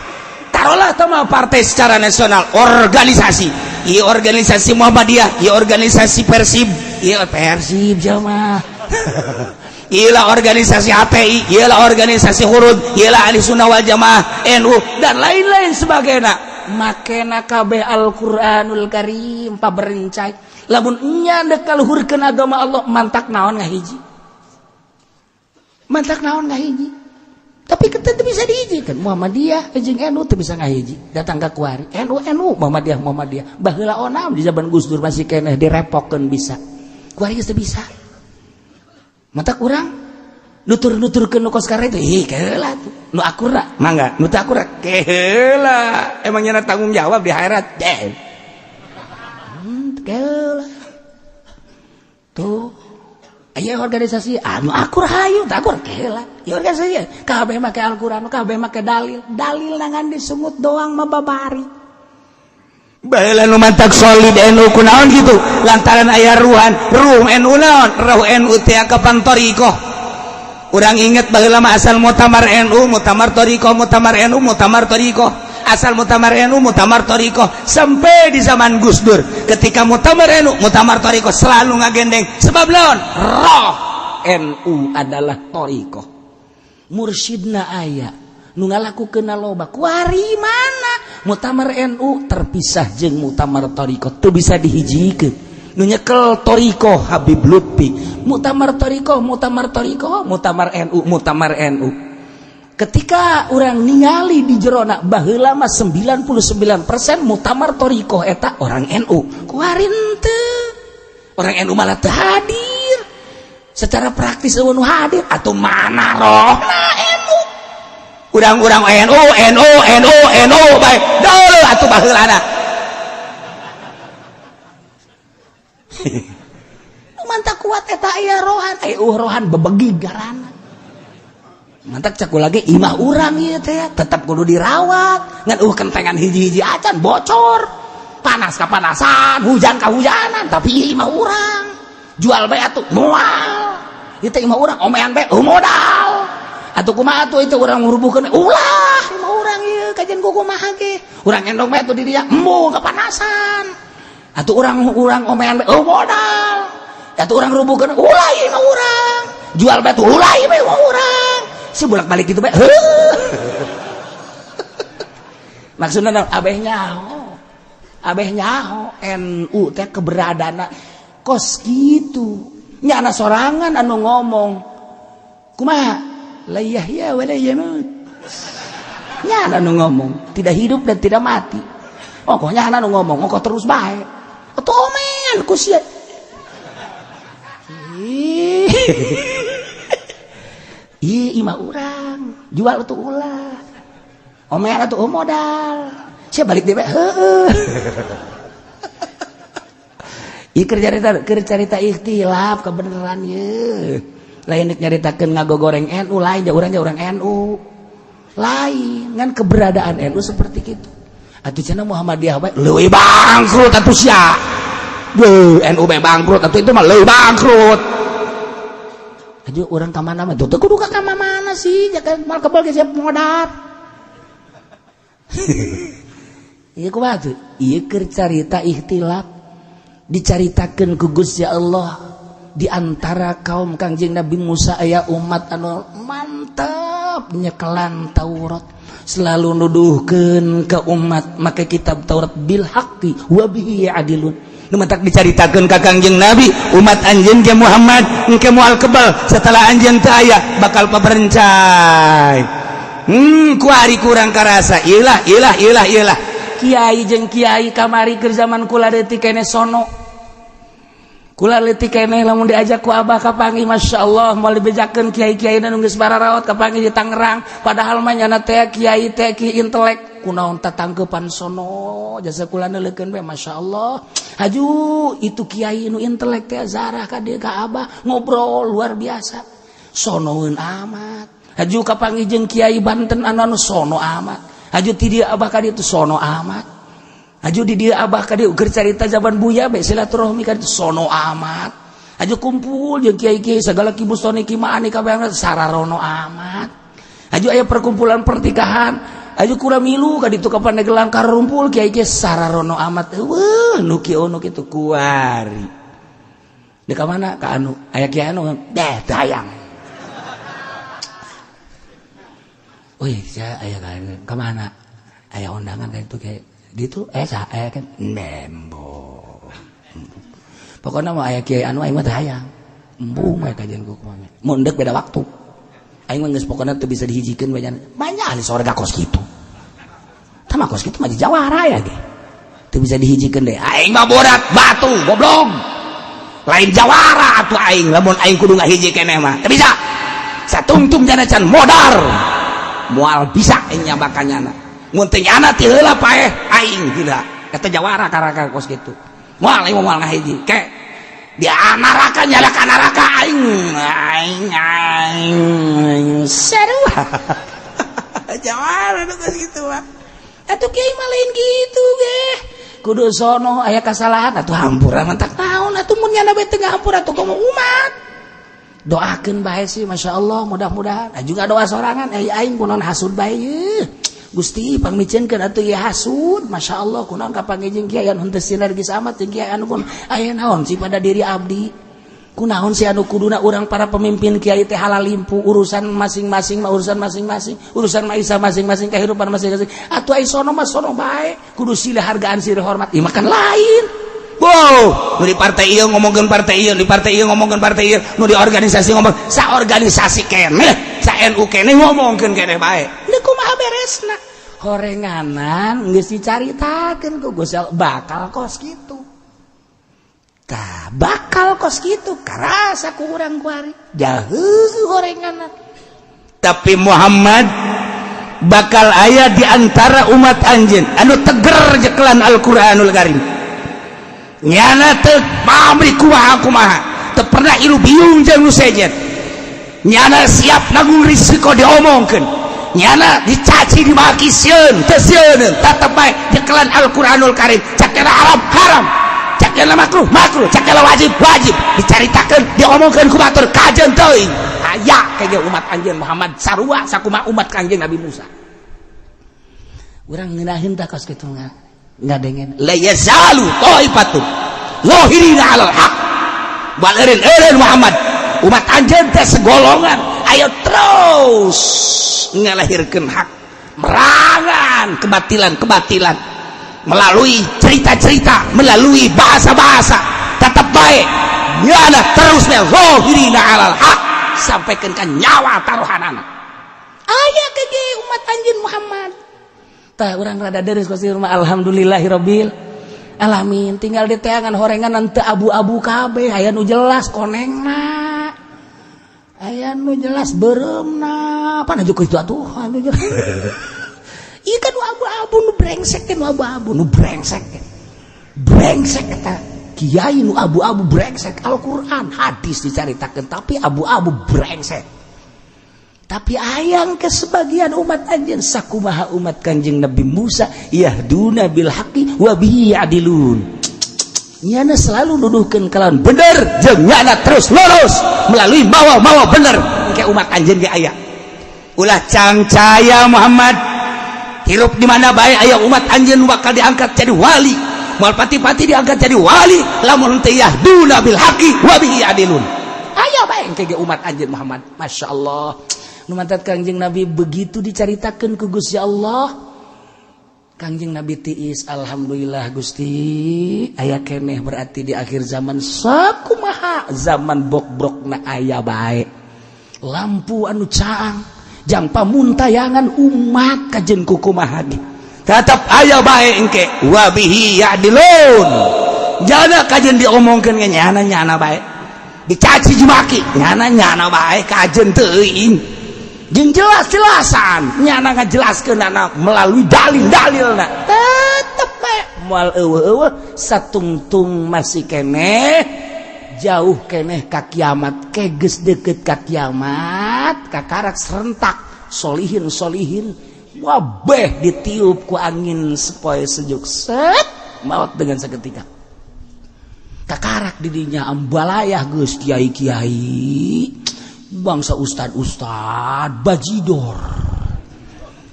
Taruhlah sama partai secara nasional, organisasi. Ieu organisasi Muhammadiyah, ieu organisasi Persib, ieu Persib jamaah. Ilah organisasi HTI, ilah organisasi Hurud, ilah Ahli Sunnah wal Jamaah, NU dan lain-lain sebagainya. Makena kabeh Al-Qur'anul Karim paberencai. Lamun nya dek kaluhurkeun agama Allah, mantak naon ngahiji? Mantak naon ngahiji? Tapi kita teu bisa dihijikeun. Muhammadiyah jeung NU teu bisa ngahiji. Datang ka kuari NU NU, Muhammadiyah Muhammadiyah. Baheula onam di zaman Gus Dur masih keneh direpokeun bisa. Kuari geus teu bisa. Mantak urang nutur-nuturkeun nu kos itu, ih, keheula tuh. Nu akurna Mangga, nu teu akur keheula. Emang nyana tanggung jawab di akhirat? Deh. Keheula. Tuh. Aya organisasi anu akur hayu, teu akur keheula. Ya organisasi kabeh make Al-Qur'an, kabeh make dalil. Dalil ngan disungut doang mah babari. Baheula nu mantak solid NU kunaon gitu, lantaran aya ruhan ruh NU. Naon ruh NU teh? Kapan thoriqoh. Urang inget baheula mah asal muktamar NU, muktamar thoriqoh, muktamar NU, muktamar thoriqoh, asal muktamar NU, muktamar thoriqoh, sampai di zaman Gus Dur ketika muktamar NU, muktamar thoriqoh selalu ngagendeng. Sebab naon? Roh NU adalah thoriqoh, mursyidna aya nu ngalakukeun loba. Kuari mana muktamar NU terpisah jeung muktamar thoriqoh, teu bisa dihijikeun. Nu nyekel thoriqoh Habib Lutfi. Muktamar thoriqoh, muktamar thoriqoh, muktamar NU, muktamar NU. Ketika orang ningali di jerona, baheula mah 99% muktamar thoriqoh eta orang NU. Kuari teu, orang NU malah teu hadir. Secara praktis euweuh nu hadir. Atau mana rohna NU? Urang-urang NU NU NU NU bae dulu atuh baheulana. Mantak kuat eta aya rohan, aya rohan bebegi garana. Mantak cek lagi imah urang ieu teh tetep kudu dirawat. Ngan kentengan hiji-hiji acan bocor, panas kapanasan, hujan kahujanan, tapi imah urang. Jual bae atuh moal, itu imah urang. Omean bae, oh, modal atuh. Kumaha atuh itu urang ngurubuhkeun? Ulah, imah urang ieu. Kajian ku kumaha ge urang endong bae atuh di dieu, embung kepanasan atuh. Urang urang omean bae, oh, modal atuh. Urang rubuhkeun, ulah, ieu mah urang. Jual bae tuh, ulah, ieu mah urang. Si bolak-balik gitu bae. Maksudna abeh nyaho, abeh nyaho NU teh keberadaan kos gitu. Nyana sorangan anu ngomong kumaha, la yahya wala yamut. Nyana nu ngomong tidak hidup dan tidak mati. Oh, nyana nu ngomong kok terus bae. Atuh omean ku sia. Ih, imah urang jual atuh ulah. Omean atuh modal. Sia balik deui heueuh. Ieu keur carita ikhtilaf kebenaran ye. Lain nyaritakeun ngagogoreng NU lain ja urang ja urang NU. Lain ngan keberadaan NU seperti itu. Atuh cenah Muhammadiyah bae leuwih bangkrut atuh sia. Duh, NU bae bangkrut atuh itu mah leuwih bangkrut. Aju urang ka mana mah teu kudu ka mana sih, jangan mal kebal ge siap modal. Ieu kumaha tuh? Ieu keur carita ikhtilaf. Dicaritakeun ku Gusti Allah di antara kaum Kangjeng Nabi Musa aya umat anu mantap nyekelan Taurat, selalu nuduhkeun ke umat make kitab Taurat bil haqqi wa bihi ya'dilun. Nu matak dicaritakeun ka Kangjeng Nabi, umat anjeun ge Muhammad engke moal kebal setelah anjeun teu aya bakal paberencai. Kuari kurang karasa ilah ilah ilah ilah. Kiai jeung kiai kamari keur zaman kula leutik keneh sono. Kula leutik keneh lamun diajak ku abah kapanggih, Masya Allah, moal dibejakeun kiai-kiai nu geus bararaot kapanggih di Tangerang, padahal mah nyana teh kiai teh ki intelek kunaon tatangkepan sono jasa kula neuleukeun bae, Masya Allah. Haju itu kiai nu intelek teh zarah ka dieu ka abah ngobrol luar biasa sonoeun amat. Haju kapanggih jeung kiai Banten anu sono amat. Haju ti dieu abah ka dieu sono amat. Haju di dieu abah ka dieu keur carita zaman Buya bae silaturahmi ka dieu sono amat. Haju kumpul jeung kiai-kiai segala ki Bustoni ki Maani kabeh sararono amat. Haju aya perkumpulan pernikahan, haju kurang milu ka ditu ka Pandeglang karumpul kiai-kiai sararono amat. Eueuh nu kieu nu kitu kuari. Di ka mana ka anu aya kiai anu deh dayang. Wih, saya aya ka mana? Aya undangan kayak itu kayak di itu saya kan nembo. Pokoknya mau aya kiai anu aing mah teu hayang. Embung we kajian ku kumaha. Mun deuk beda waktu. Aing mah geus pokokna teu bisa dihijikeun banyak. Banyak ahli sorga kos kitu. Tah mah kos kitu mah jawara ya ge. Teu bisa dihijikeun deh. Aing mah borat batu goblok. Lain jawara atuh aing lamun aing kudu ngahiji keneh mah. Teu bisa. Satungtung jana can modar. Moal bisa aing nyabakanyana. Mun teu nyana ti heula paeh aing gila. Eta jawara karaka kos kitu. Moal aing moal ngahiji. Ke di neraka nyala ka neraka aing aing aing seru. Jawara nu kos kitu mah. Atuh kiai mah lain kitu ge. Kudu sono aya kasalahan atuh hampura mantak naon atuh mun nyana bae teu ngahampura atuh komo umat. Doakeun bae sih, Masya Allah, mudah-mudahan. Juga doa sorangan aing kunaon hasud bae ye. Gusti pangmiceunkeun atuh ieu hasud, Masya Allah, kunaon kapanggih jeung kiai anu henteu sinergis amat jeung kiai anu kun aya naon sih pada diri abdi. Kunaon sih anu kuduna urang para pemimpin kiai teh halalimpu urusan masing-masing mah urusan masing-masing, urusan maisa masing-masing, kehidupan masing-masing. Atuh ai sono mah sono bae, kudu silih hargaan silih hormat. Ieu mah kan lain. Wow, nu di partai ieu ngomongkeun partai ieu, di partai ieu ngomongkeun partai ieu, nu di organisasi ngomong sa organisasi keneh, sa NU keneh ngomongkeun keneh bae. Deuk kumaha beresna? Horenganan geus dicaritakeun ku Gusti Allah bakal kos kitu. Tah, bakal kos kitu karasa ku urang kuari. Jaheuh horenganan. Tapi Muhammad bakal aya di antara umat anjeun anu teger jekelan Al-Qur'anul Karim. Nyana teu pamrih kumaha kumaha, teu pernah ilu biung jeung nu sejen. Nyana siap nanggung risiko diomongkeun. Nyana dicaci dimaki sieun, teu sieun, tetep bae jekelan Al-Qur'anul Karim. Cakena haram haram, cakena makruh makruh, cakena wajib wajib, dicaritakeun diomongkeun ku batur kajeun teuing. Aya kaya umat anjeun Muhammad sarua sakumaha umat Kangjeng Nabi Musa. Urang ngeunaheun tah kos kitu ngadengen. La yazalu ta'ifatun zahirina 'alal haq. Balerin eureun Muhammad, umat anjeun teh segolongan ayo terus ngalahirkeun hak, merangan kebatilan-kebatilan melalui cerita-cerita, melalui bahasa-bahasa, tetap baik nyana terusnya zahirina 'alal haq sampaikan ke nyawa taruhanana. Aya ke umat anjeun Muhammad. Tah, urang rada deres pasti rumah, alhamdulillahirabbil alamin. Tinggal di teangan horengan teu abu-abu kabeh, aya nu jelas konengna, aya nu jelas beureumna. Apa aju kitu atuh anu jelas. Ieu kan nu abu-abu nu brengsek teh, nu abu-abu nu brengsek teh. Brengsek eta kiai nu abu-abu brengsek. Al-Qur'an, hadis dicaritakeun tapi abu-abu, brengsek. Tapi ayang ke sebagian umat anjeun, sakumaha umat Kanjeng Nabi Musa, yahduna bil haqqi wa bihi ya'dilun. Nyana selalu nuduhkeun kalawan bener jeung nyana terus lurus melalui mawa-mawa bener. Ke umat anjeun ge aya, ulah cangcaya Muhammad, hirup di mana bae aya umat anjeun bakal diangkat jadi wali. Moal pati-pati diangkat jadi wali lamun teu yahduna bil haqqi wa bihi ya'dilun. Aya bae engke ge umat anjeun Muhammad. Masya Allah, nu mantat Kangjeng Nabi begitu dicaritakeun ku Gusti Allah, Kangjeng Nabi tiis, "Alhamdulillah Gusti, aya keneh." Berarti di akhir zaman, sakumaha zaman bok-brokna, aya bae lampu anu caang jang pamuntayangan umat. Kajen kukumaha ge tetap aya bae engke wa bihi ya'dilun. Jana kajen diomongkeun ge nyana nyana bae, dicaci jumaki nyana nyana bae, kajen teuing jeung jelas-jelasan nyana ngajelaskeun anak melalui dalil-dalil na tetep bae moal eueuh-eueuh. Satungtung masih keneh jauh keneh ka kiamat, ke geus deket ka kiamat, kakarak serentak solihin solihin wabeh ditiup ku angin sepoi sejuk, set, maut dengan seketika. Kakarak didinya ambalayah geus kiai-kiai, bangsa ustad-ustad bajidor.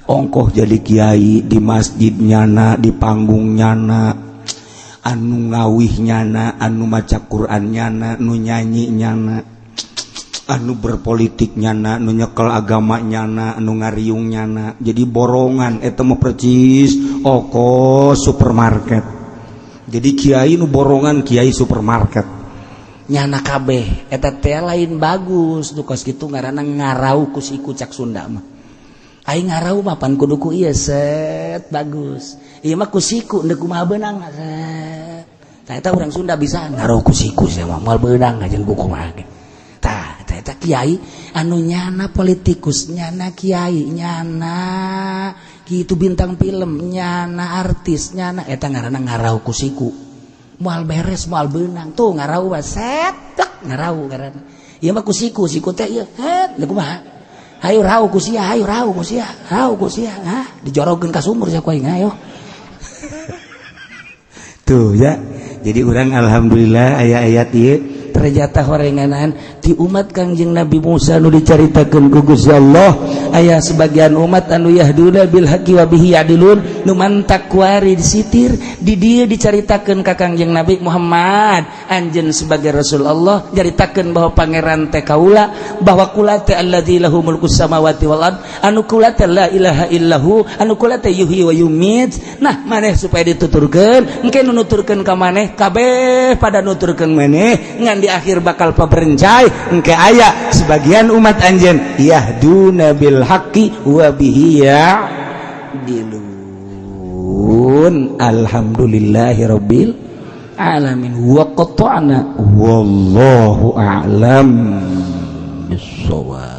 Ongkoh jadi kiai di masjid nyana, di panggung nyana, anu ngawih nyana, anu maca Quran nyana, nu nyanyi nyana, anu berpolitik nyana, nu nyekel agama nyana, anu ngariung nyana. Jadi borongan eta mah percis oko supermarket. Jadi kiai nu borongan, kiai supermarket. Nyana kabeh eta teh lain bagus. Nu kos kitu ngaranna ngarau ku siku, cak Sunda mah. Aing ngarau mah pan kudu ku ieu, set, bagus. Ieu mah ku siku, ndek kumaha beunang, set. Tah, eta urang Sunda bisa ngarau ku siku, sia mah moal beunang ngajen ku kumaha ge. Tah, eta eta kiai anu nyana politikus, nyana kiai, nyana kitu bintang film, nyana artis, nyana eta ngaranna ngarau ku siku. Moal beres, moal beunang. Tuh ngarau mah set tek ngarau ngaranna. Ieu mah ku siku, siku teh ieu, het, ndek kumaha? Hayu rau ku sia, hayu rau ku sia, rau ku sia. Hah, dijorogeun ka sumur sia ku aing, ayo. Tuh ya, jadi orang alhamdulillah ayat-ayat ieu. Ternyata horenganan di umat Kangjeng Nabi Musa nu dicaritakeun ku Gusti Allah, aya sebagian umat anu yahduna bil haqqi wa bihi ya'dilun, nu mantak kuari disitir di dieu dicaritakeun ka Kangjeng Nabi Muhammad. Anjeun sebagai Rasul Allah caritakeun bahwa pangeran teh kaula, bahwa kula teh alladzi lahu mulkus samawati wal ard, anu kula teh la ilaha illahu, anu kula teh yuhyi wa yumit. Nah, maneh supaya dituturkeun engke nu nuturkeun ka maneh kabeh pada nuturkeun maneh, ngan di akhir bakal paberencai. Engke aya sebagian umat anjeun yahduna bil haqqi wa bihi ya'dilun. Alhamdulillahirabbil alamin wa qata'na. Wallahu a'lam bissawab.